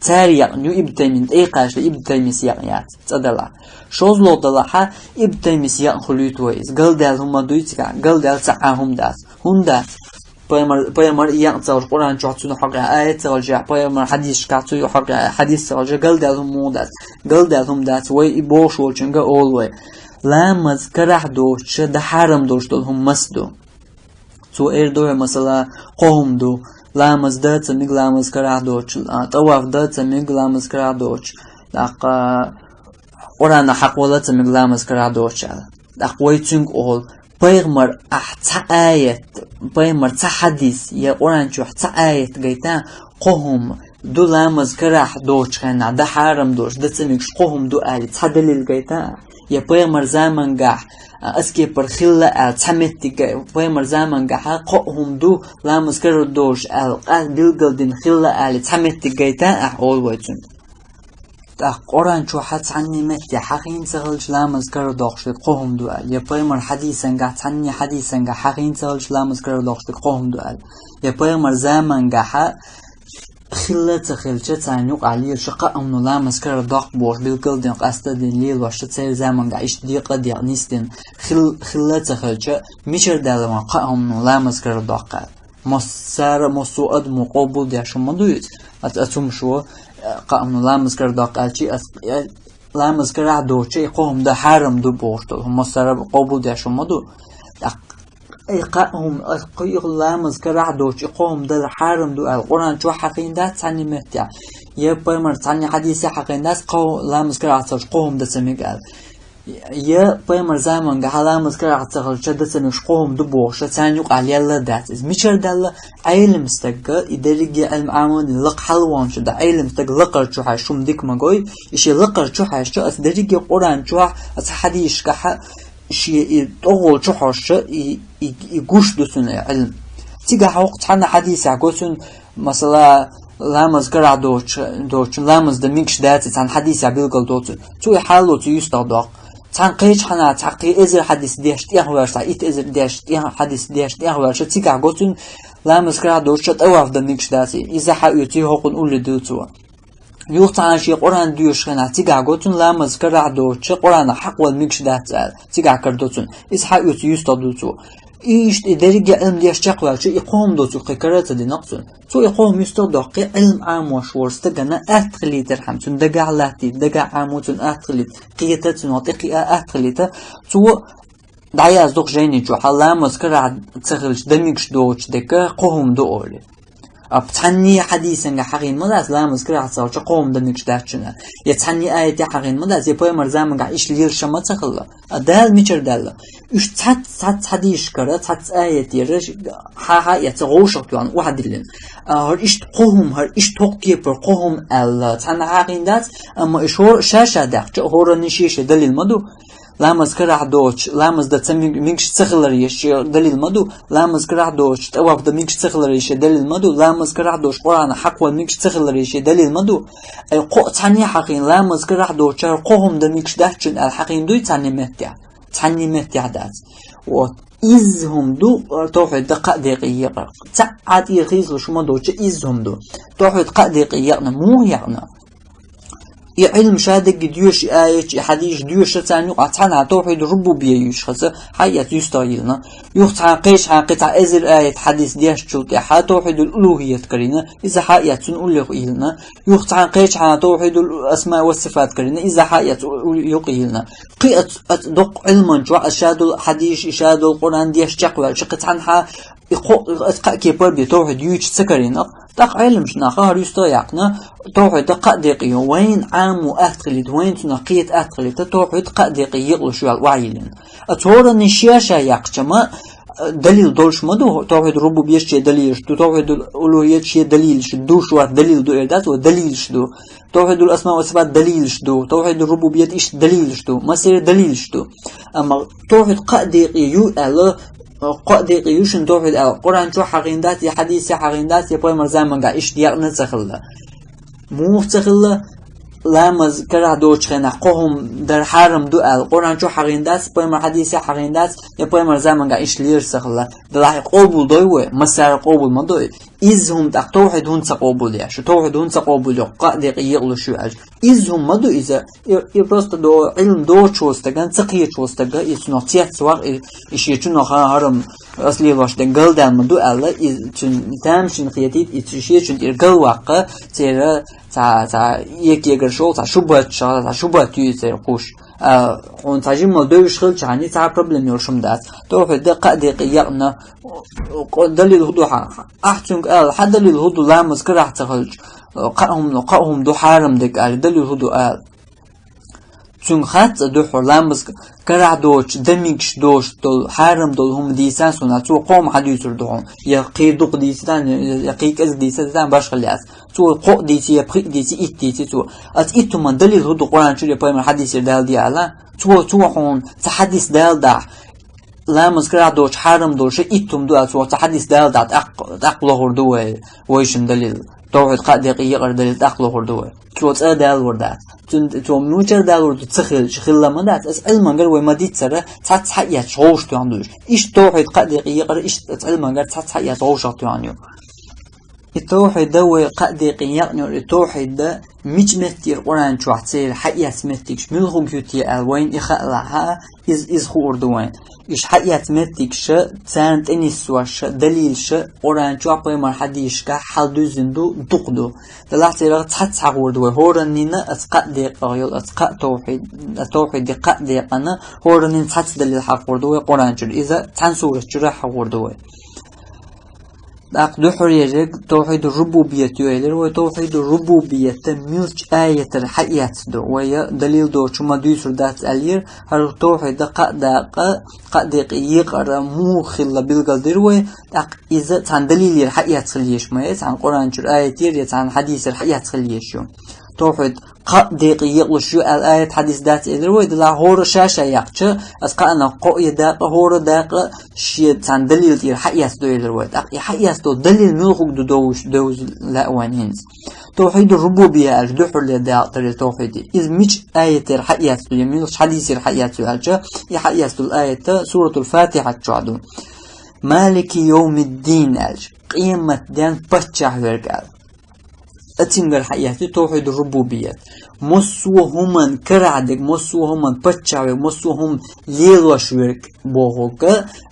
Цара яькъна ю, Ибн Таймин тӀе а кхачале, Ибн Таймис яькъна яц, цкъа далахь. ШозлагӀа далахьа, Ибн Таймис яькъна хуьлуьйту вай иза. Галдаьлла хӀума дуй цигахь? Галдаьлла цхьа а хӀума дац. ХӀунда дац? Пайхамар, пайхамар и яькъна ца хилча, Къуръан чохь цунна хьокъехь аят ца хилча, пайхамар хьадисашкахь цу хьокъехь хьадис ца хилча, галдаьлла хӀума муха дац? Галдаьлла хӀума дац, вай и бохуш волчуьнга олу вай. Ламаз карахь доцуш дан хьарам долуш долу хӀума маса ду? Цо эр ду хьуна, масала, кхо хӀума ду: ламаз дан ца мега ламаз карахь доцуш, а, тӀаваф дан ца мега ламаз карахь доцуш, тӀаккха Къуръан хьакхавала ца мега ламаз карахь доцуш аьлла. ТӀаккха вай цуьнга олу: пайхамар ахь цхьа аят, пайхамар цхьа хьадис я Къуръан чохь цхьа аят гайта, кхо хӀума ду ламаз карахь доцучу хенахь дан хьарам доцуш, дан ца мегаш кхо хӀума ду аьлла, цхьа далил гайта ахь? Я пайхамар замангахь, а, оцу кепара хилла аьлла, цхьа меттиг гай-, пайхамар замангахьа кхо а хӀума ду ламаз карахь доцуш аьлла, къаьстта билгалдина хилла аьлла, цхьа меттиг гайта ахь, олу вай цуьнга. ТӀаккха Къуръан чохьа цхьанне меттехь хьахийна ца хилча, ламаз карахь доккхуш дерг кхо хӀума ду аьлла, я пайхамар хьадисангахь, цхьанне хьадисангахь хьахийна ца хилча, ламаз карахь доккхуш дерг кхо хӀума ду аьлла, я пайхамар замангахьа хилла ца хилча, царна юкъахь лелаш кхаа хӀумано ламаз карахь доккху бохуш билгалдина, къаьстадина лелош, церан замангахь иштта декъа а декъна, нисдина хил-, хилла ца хилча, мичара даьлла ван кхаа хӀумано ламаз карахь доккху аьлла? Массара, массо а адамо къобалдеш хӀума ма ду иза. Ац-, ацу хӀумашо, э, кхаа хӀумано ламаз карахь доккху аьлчи, ац-, э, ламаз карахь доцучу и кхо хӀума дан хьарам ду бохуш долу хӀума массара къобалдеш хӀума ма ду. ТӀаккха и кхаа хӀума, а, кхо и ламаз карахь доцучу и кхо хӀума дан хьарам ду аьлла, Къуръан чохь хьахийна дац цхьанне меттехь? Я пайхамар цхьанне хьадисехь хьахийна дац, кхо ламаз карахь ца хилча кхо хӀума дан ца мега аьлла? Я пайхамар замангахьа ламаз карахь ца хилча дан ца мегаш кхо хӀума ду бохуш, царна юкъахь лелла дац иза? Мичара даьлла? Ӏелам стага, и дерриге Ӏилма Ӏамадина лакха хьалаваханчу дан Ӏелам стага лакхара чу хьаьжча хӀума дика ма гой, и шен лакхара чу хьаьжча, аса дерриге Къуръан чохь, аса хьадисашкахьа, шен и тӀехула чу хьожча, и, и, и гуш ду цунна и Ӏилма. Цигахь хӀокху цхьана хьадисехь го цунна, масала, ламаз карахь доцу, доцу, ламаз дан мегаш дац, цхьана хьадисехь билгал доцу. Цо и хьал лоцу юьстах доккху. Цхьана кхечу хьанна цхьа кхин эзар хьадис деш тӀехваьлча, цхьа итт эзар деш тӀех-, хьадис деш тӀехваьлча, цигахь го цунна, ламаз карахь доцуш тӀаваф дан мегаш дац. Иза хьаоьций хӀокхунна улле ду цо. Юха цхьана шен Къуръан доьшучу хенахь цигахь го цунна, ламаз карахь доцуш Къуръанах хьакхавала мегаш дац аьлла, цигахь карадо цунна. Иза хьаоьцу юьстах ду цо. И иштта и дерриге а Ӏилма деш чекхваьлча, и кхо хӀума доцург кхин кара а ца дина-кх цунна. Цо и кхо хӀума юьстах доккху, Ӏилма Ӏамош волчу стагана атта хилийтархьама, цуьнан дагахь латтийта, дагахь Ӏамо цунна атта хилийта, кхета цунах тӀекхиа атта хилийта, цо дӀаязду-кх жайни чохь, ламаз карахь ца хилча дан мегаш доцуш дерг кхо хӀума ду олий. Амма цхьанне а хьадисехь хьахийна ма дац, ламаз карахь ца хилча кхо хӀума дан мегаш дац шуна. Я цхьанне а аятехь хьахийна ма дац, я пайхамаран заманахь иштта лелаш ма ца хилла. А Дала мичара даьлла? Уьш цхьацца, цхьацца хьадисашкара, цхьацца аятера, хьа-хьа а эцна, вовшахтоьхна охьадиллина. А хӀара иштта кхо хӀума, хӀара иштта хӀокху кепара кхо хӀума аьлла, цхьанна хьахийна дац, амма и шо-, ша-ша даьккхича, хӀораннан шен-шен далил ма ду. Ламаз карахь доцуш, ламаз дан ца мег-, мегаш ца хилар шен далил ма ду, ламаз карахь доцуш тӀаваф дан мегаш ца хилар шен далил ма ду, ламаз карахь доцуш Къуръанах хьакхавала мегаш ца хилар шен далил ма ду. Ай, кхо а цхьанне а хьахийна, ламаз карахь доцуш кхо хӀума дан мегаш дац шуна аьлла хьахийна дуй цхьанне меттехь? Цхьанне меттехь дац. Вот. Изза хӀума ду, э, тавхьид дан кхаа декъе екъар. Цхьа а тӀера хийцалуш хӀума доцуш изза хӀума ду. Тавхьид кхаа декъе екъна, муха екъна? И Ӏилма ша дерриге доьшу, и аяташ, и хьадисаш доьшу царна юкъахь цхьанхьа тавхьид рубубия юьйцуш хаза, хьаэцна юьстах йиллина. Юха цхьана кхечу хьан кхин цхьа эзар аят, хьадис дешначул тӀаьхьа тавхьидул улухият карийна, иза хьаэцна цунна уллехь йиллина. Юха цхьана кхечу хьан тавхьидул асма ва сифат карийна, иза хьаэцна у-, у-, юкъа йиллина. Кхин а ц-, а ц-, доккха Ӏилман чохь а ша долу хьадисаш, и ша долу Къуръан деш чекхваьлча, кхин цхьанхьа и кхо-, аса кхаа кепара бен тавхьид юьйцуш ца карийна. ТӀаккха Ӏеламнаха хӀара юьстах яьккхина, тавхьид дан кхаа декъе ю, вайна Ӏамо атта хилийта, вайна цунах кхета атта хилийта, тавхьид кхаа декъе екъалуш ю аьлла охьайиллина. Аса хӀораннан шен-шен яьккхича ма, далил долуш ма ду, тавхьид рубубият шен далилаш ду, тавхьид улухият шен далилаш ду, шуьца далил ду эр дац, ва далилаш ду. Тавхьидул асма ва сифат далилаш ду, тавхьидул рубубият иштта далилаш ду, массеран далилаш ду. Амма тавхьид кхаа декъе ю аьлла, кхаа декъе ю шуна тавхьид аьлла, Къуръан чохь хьахийна дац, я хьадисехь хьахийна дац, я пайхамаран заманахь иштта екъна ца хилла. Муха ца хилла, ламаз карахь доцучу хенахь кхо хӀума дар хьарам ду аьлла, Къуръан чохь хьахийна дац, пайхамаран хьадисехь хьахийна дац, я пайхамаран заманахь иштта лелаш ца хилла. Делахь и къобалдой вай, массара къобал ма дой. Изза хӀума тӀаккха тавхьид хӀунда ца къобалдеш ю, тавхьид хӀунда ца къобалйо, кхаа декъе екъалуш ю аьлча. Изза хӀума ма ду иза, и, и просто до, Ӏилма доцучу стагана, ца кхетачу стага, и цунах цец ваха, и, и шен чунах хьарам, аса лелош дерг галдаьлла ма ду аьлла, и цуьнан тамашийна хетийта, и цу-, шен чуьнан тӀера галваккха, церан цхьа, цхьа эк-эгара шолгӀа, цхьа шубхат, цхьа шубхат юй церан кхуш. А, хьуна цхьа жимма девзаш хилчахьана, цхьа проблема йолуш хӀума дац. Тавхьид дан кхаа декъе екъна, къо-, далил хӀун ду хьан? Ахь цуьнга ала, хьан далил хӀун ду, ламаз карахь ца хилча, кхаа хӀума, кхаа хӀума ду хьарам дерг аьлла, далил хӀун ду ала? Цуьнга хац а дуьххьара, ламаз карахь доцуш, дан мегаш доцуш долу, хьарам долу хӀума дийцан суна, цо кхо хӀума хьан дуьйцур ду хьуна? Я кхин дукха дийцитан, я кхин кӀезиг дийцитан, башхалла яц. Цо кхо а дийци, я пхиъ а дийци, итт дийци цо. Аса итт хӀуман далил хӀун ду, Къуръан чуьра я пайхамаран хьадисера дала де ала? Цо, цо хьуна цхьа хьадис дала дахь, ламаз карахь доцуш хьарам долуш итт хӀума ду аьлла, цо цхьа хьадис дала дахь, тӀаккха, тӀаккха лохур ду вай, вайшинна далил. Тавхьид кхаа декъе екъар далил тӀаккха лохур ду вай. Цо цӀа далор дац. Цуьнан, цо мичара далор ду, ца хилча, хилла ма дац. Аса Ӏилмангара вай ма-дийццара, цхьацца хьаэцча вовшахтоьхна ду уьш. Иштта тавхьид кхаа декъе екъар, иштта аса Ӏилмангара цхьацца хьаэцча вовшахтоьхна ю. И тавхьид дан вай кхаа декъе екъна йолу, и тавхьид дан мича меттера Къуръан чохь церан хьаэцна меттигаш муьлхарг ю те аьлла вайна и хаалахь, иза, иза хуур ду вайна. Уьш хьаэцна меттигаш, царна тӀе нисдеш далилаш Къуръан чохь, пайхамаран хьадисашкахь хьалдуьззина ду, дукха ду. Делахь церах цхьацца хьахуур ду вай, хӀораннина аса кхаа декъе йолу, аса кхаа тавхьид, аса тавхьид дан кхаа декъана, хӀораннина цхьацца далил хьахуур ду вай Къуръан чуьра, иза цхьана сурат чуьра хьахуур ду вай. ТӀаккха дуьххьара ерг тавхьид рубубият ю элира вай, тавхьид рубубият муьлхачу аятара хьаэцна ду, вай далил доцуш хӀума дуьйцур дац аьллера, хӀара тавхьид дан кхаа дакъа, кхаа декъе екъар муха хилла билгалдира вай, тӀаккха иза цхьана далилера хьаэцна хила езаш ма яц, цхьана Къуръан чуьра аятера я цхьана хьадисера хьаэцна хила езаш ю. тавхьид кхаъ декъе екъалуш ю аьлла аят хьадис дац элира вай, дала хӀора ша-ша яьккхача, ас кхаъна кхоъ я дакъа, хӀора дакъа шен цхьан далил тӀера хьаэцду элира вай. ТӀаккха и хьаэцдо далил муьлхуг ду довзуш, довза лаьа вайна хӀинца. Тавхьиду рубубия аьлча, духьале дакъа тара тавхьиди. Из мича аятера хьаэцду, я муьлхача хьадисера хьаэцду аьлча, и хьаэцдул аята Суратул Фатихьат чохь ду. Малики йовмиддин аьлча, къематден паччахь верг аьлла. Ацуьнгара хьаэцду тавхьиду рубубият. Массо а хӀуман карахь дерг, массо а хӀуман паччахь верг, массо а хӀума лелош верг бохург,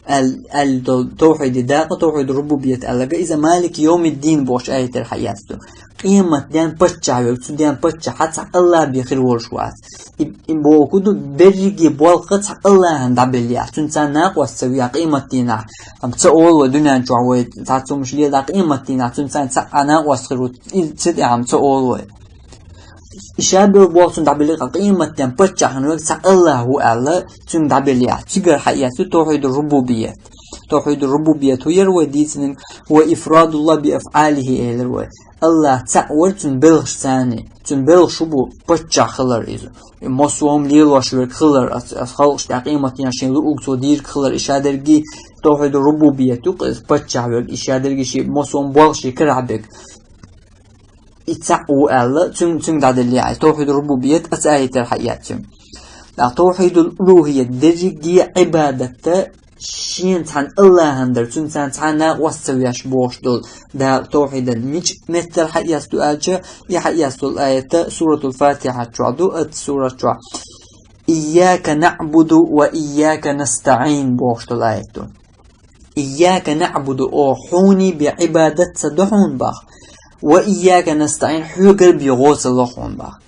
аьл-, аьлла долу тавхьиди дакъа, тавхьиду рубубият аьлларг, иза Малики йовмиддин бохучу аятера хьаэцду. Къематден паччахь верг, цу ден паччахь цхьа Аллах бен хир волуш вац. И, и бохург ду, берриге болх цхьа Аллахьан дӀабелла яц. Цуьнан цхьа накъост ца ву къематдийнахь. Амма ца олу вай дуьнен чохь вай цхьацца хӀумаш лела къематдийнахь, цуьнан цхьа, цхьа накъост хир ву, и ца тӀехь амма ца олу вай. И ша бен болх цунна дӀабелла, къематден паччахьан верг цхьа Аллах ву аьлла, цуьнга дӀабелла яц. Цигара хьаэцду тавхьиду рубубият. Тавхьиду рубубият хӀун яра вай дийцинарг, ва ифрадуллах би афӀалихи элира вай. Аллах цхьаъ вар цуьнан белхашца, цуьнан белхаш хӀун бу, паччахь хилар иза. И массо а хӀума лелош верг хилар, ас, ас халкъаш тӀехь къематдийнахь шен луург цо дийриг хилар, и ша дерриге тавхьиду рубубият ю-кх иза, паччахь верг, и ша дерриге шен массо а хӀума болх шен карахь берг. И цхьаъ ву аьлла, цуьнга, цуьнга дӀаделла яц. Тавхьиду рубубият оцу аятера хьаэцду. ТӀаккха тавхьидул улухият, дерриге Ӏибадат шена цхьана Аллахьан дар, цуьнан цхьана цхьа накъост ца веш бохуш долу дакъа тавхьидан мича меттара хьаэцду аьлча, и хьаэцдолу аят Суратул Фатихьат чохь ду, оцу сурат чохь. Ийяка наъбуду ва ийяка настаӀин бохуш долу аят ду. Ийяка наъбуду, о, хьуна бен Ӏибадат ца до хьуна бах. Ва ийяка настаӀин, хьоьгара бен гӀо ца ло хьуна бах.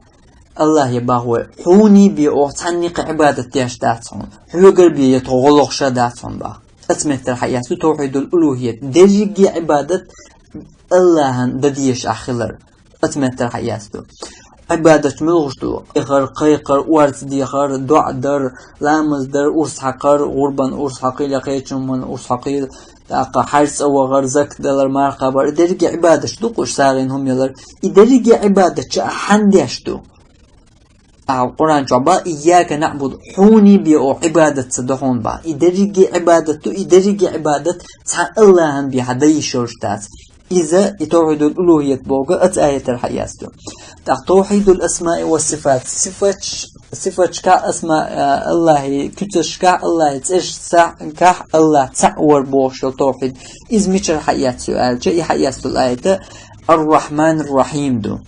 Аллахье бах вай, хьуна бен оха цхьанне кхин Ӏибадат деш дац хьуна. Хьоьгара бен я тхо гӀо лохуш а дац хьуна бах. Оцу меттара хьаэцду тавхьидул улухият. Дерриге Ӏибадат Аллахьан дан дезаш ахь хилар. Оцу меттара хьаэцду. Ӏибадаташ муьлхаш ду? Эхар, кхайкхар, орца дехар, доӀа дар, ламаз дар, урс хьакхар, гӀурбан урс хьакхийла, кхечу хӀуман урс хьакхийла, тӀаккха хьаьж цӀа вахар, закат далар, марха кхабар, и дерриге Ӏибадаташ ду-кх уьш, сагӀина хӀума ялар. И дерриге Ӏибадаташ ахь хьанна деш ду? Ахьа Къуръан чохь бах, ийяка наъбуду, хьуна бен оха Ӏибадат ца до хьуна бах. И дерриге Ӏибадат ду, и дерриге Ӏибадат цхьа Аллахьан бен хьан дан йиш йолуш дац. Иза, и тавхьидул улухият бохург оцу аятара хьаэцду. ТӀаккха тавхьидул асмаи ва сифат. Сифатш-, сифатшкахь асма, а, Аллахье, куьцашкахь Аллахье, цӀерашкахь Аллах цхьаъ вар бохуш йолу тавхьид. Иза мичара хьаэцду аьлча, и хьаэцдолу аят Ар-Рахьманир-Рахьим ду.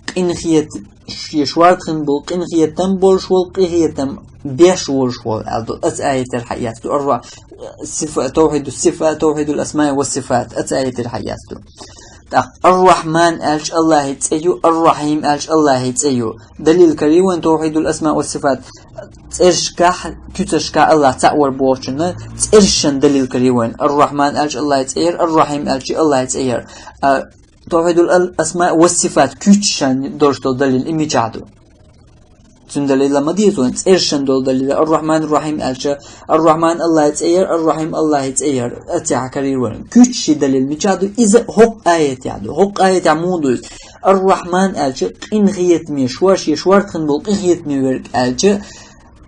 Къинхет-, шен шорта хин болу, къинхетам болуш волу, къинхетам беш волуш волу аьлла ду. Оцу аятара хьаэцду. Ар-Ра-, сифа, тавхьиду сифа, тавхьидул асмаи ва сифат. Оцу аятара хьаэцду. ТӀаккха Ар-Рахьман аьлча Аллахье цӀе ю, Ар-Рахьим аьлча Аллахье цӀе ю. Далил карий вайн тавхьидул асмаи ва сифат. ЦӀерашкахь, куьцашкахь Аллах цхьаъ вар бохучунна цӀерашна далил карий вайн. Ар-Рахьман аьлча Аллахье цӀе яр, Ар-Рахьим аьлча Аллахье цӀе яр. А, тавхьидул ал-, асмаи ва сифат куьцашна долуш долу далил и мичахь ду? Цуьнан далил ма деза вайн, цӀерашна долу далил. Ар-Рахьманир-Рахьим аьлча, Ар-Рахьман Аллахье цӀе яр, Ар-Рахьим Аллахье цӀе яр. Оцехь карийра вайн. Куьцашна далил мичахь ду? Иза хӀокху аятехь ду. ХӀокху аятехь муха ду иза? Ар-Рахьман аьлча, къинхетаме, шор-, шен шорта хин болу къинхетаме верг аьлча,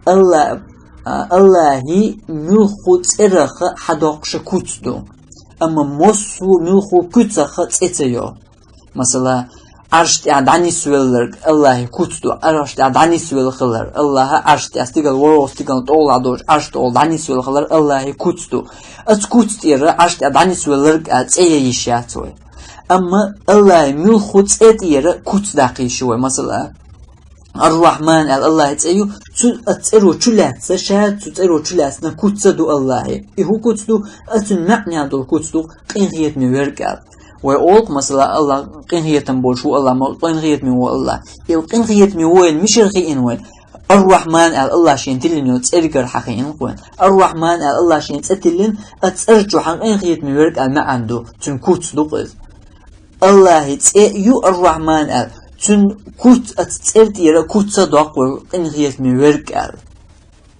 Алла-, а, Аллахьан муьлххачу цӀерах хьадоккхуш куц ду. Амма массо а муьлххачу куьцах цӀе ца йо. Масала, Ӏарш тӀехь дӀанисвелларг Аллахьан куц ду, Ӏарш тӀехь дӀанисвелла хилар. Аллахьа Ӏарш тӀехь стигала, ворхӀ стигала тӀехула дохуш, Ӏарш тӀехула дӀанисвелла хилар Аллахьан куц ду. Оцу куц тӀера Ӏарш тӀехь дӀанисвелларг а цӀе ян йиш яц вай. Амма Аллахьан муьлххачу цӀе тӀера куц даккха йиш ю вай. Масала, Ар-Рахьман аьлла Аллахьан цӀе ю, цу, оцу цӀеро чу лаьцна, ша цу цӀеро чу лаьцна куц ца ду Аллахьан. И хӀун куц ду? Оцуьнан маьӀнехь долу куц ду, къинхетаме верг аьлла. Вай олу-кх, масала, Аллах къинхетам болуш ву, Аллах ма къинхетаме ву Аллах. И къинхетаме ву аьлла мичара хиъна вайна? Ар-Рахьман аьлла Аллах шена тиллина йолу цӀергара хьан хиъна-кх вайна. Ар-Рахьман аьлла Аллах шена цӀе тиллина, оцу цӀера чу хьан къинхетаме верг аьлла маьӀна ду, цуьнан куц ду-кх иза. Аллахьан цӀе ю Ар-Рахьман аьлла, цуьнан куц, оцу цӀера тӀера куц ца доккху вай, къинхетаме верг аьлла.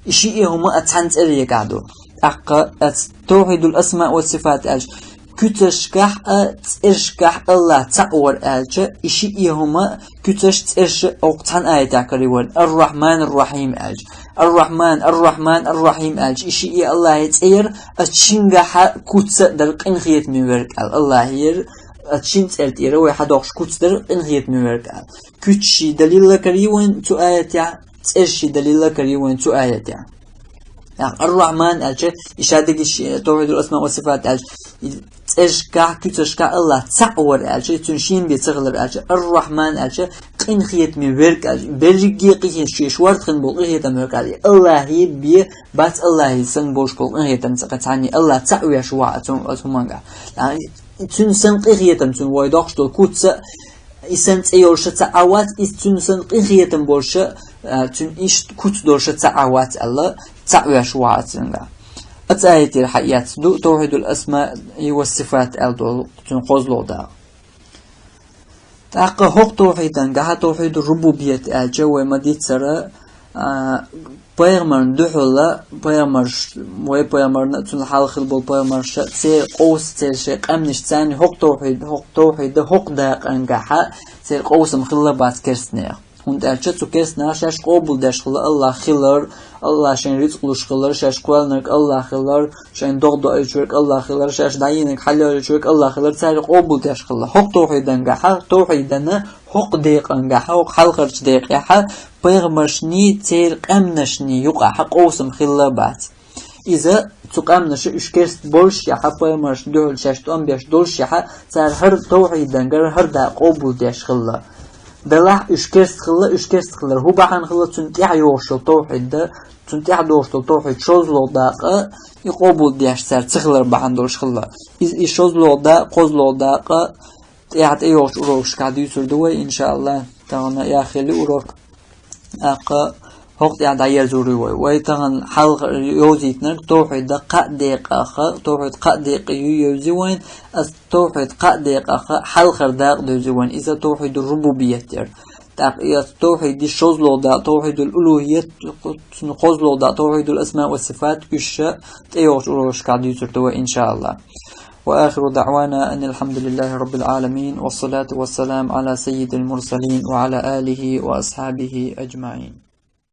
И шиъ хӀума оцу цхьана цӀерегахь ду. ТӀаккха оцу тавхьидул асмаи ва сифат аьлча, куьцашкахь а, цӀерашкахь а Аллахь цхьаъ вар аьлча, и шиъ а хӀума, куьцаш, цӀераш а оцу цхьана аятехь карийна вара, Ар-Рахьман, Ар-Рахьим аьлча. Ар-Рахьман, Ар-Рахьман, Ар-Рахьим аьлча, и шиъ а Аллахьан цӀе яра, оцу шингахь а куц а дара къинхетаме верг аьлла. Аллахьера оцу шина цӀера тӀера вай хьадоккхуш куц дара къинхетаме верг аьлла. Куьцаш а далил а карийна вайна цу аятехь, цӀераш а далил а карийна вайна цу аятехь. ТӀаккха Ар-Рахьман аьлча, и шадерриг а тавхьидул асма ва сифат аьлча, и цӀерашкахь, куьцашкахь Аллахь цхьаъ вар аьлча, и цуьнан шен бен ца хилар аьлча, Ар-Рахьман аьлча, къинхетаме верг аьлча, берриге а къинхетам, шен шортта хилла болу къинхетам верг аьлла, и Аллахьан бен бац, Аллахьан санна болуш болу къинхетам цкъа цхьанна, Аллахь цхьаъ веш ву оцу, оцу хӀумангахь. Цуьнан санна къинхетам, цуьнан вай доккхуш долу куц а, и санна цӀе йолуш а цхьаъ а вац, иза цуьнан санна къинхетам болуш а, а, цуьнан иштта куц долуш а цхьаъ а вац аьлла, цхьаъ веш ву оцуьнгахь. Оцу аятера хьаэцна ду тавхьидул асма ва сифат аьлла долу цуьнан кхозлагӀа дакъа. ТӀаккха хӀокху тавхьидангахь, тавхьиду рубубият аьлча, вай ма-дийццара, а, пайхамарна дуьхьала, пайхамарш, вай пайхамарна а, цунна хьалха хилла болу пайхамарша, церан къовса, церан шайн къаьмнаш, царна хӀокху тавхьид-, хӀокху тавхьида, хӀокху дакъангахьа церан къовсам хилла бац керстанех. ХӀунда аьлча цу керстанаша шаьш къобалдеш хилла Аллахь хилар, Аллахь шайн рицкъ луш хилар, шаьш кхоьллинарг Аллахь хилар, шайн догӀа доуьйтуш верг Аллахь хилар, шаьш дӀайинарг хьалайоуьйтуш верг Аллахь хилар, цара къобалдеш хилла. ХӀокху тавхьидангахьа, тавхьидана хӀокху декъангахьа, хӀокху хьалхарчу декъехьа, пайхамаршний, церан къаьмнашний юкъахьа къовсам хилла бац. Иза цу къаьмнаша уьш керста болушшехьа, пайхамаршна дуьхьал шаьш тӀом беш долушшехьа, цара хӀара тавхьидангара хӀара дакъа къобалдеш хилла. Делахь уьш керста хилла, уьш керста хилар хӀун бахьана хилла, цунна тӀаьхьа йогӀуш йолу тавхьид дан, цунна тӀаьхьа догӀуш долу тавхьид шозлагӀа дакъа, и къобалдеш цара ца хилар бахьана долуш хилла. Иза и шозлагӀа дакъа, кхозлагӀа дакъа тӀаьхьа тӀейогӀучу урокашкахь дуьйцур ду вай, иншааллахӀ, тахана яхъелли урок. ТӀаккха хӀокху тӀехь дӀаерзур ю вай. Вай тахана хьалха йовзийтинарг тавхьида кхаа декъаха, тавхьид кхаа декъе ю йовзи вайн, ас тавхьид кхаа декъаха хьалхара дакъа девзи вайн. Иза тавхьиду рубубият яра. ТӀаккха и ас тавхьиди шозлагӀа дакъа, тавхьидул улухият, цуьнан кхозлагӀа дакъа, тавхьидул асма ва сифат, уьш ша тӀейогӀучу урокашкахь дуьйцур ду вай, иншааллахӀ. وآخر دعوانا أن الحمد لله رب العالمين، والصلاة والسلام على سيد المرسلين وعلى آله وأصحابه أجمعين.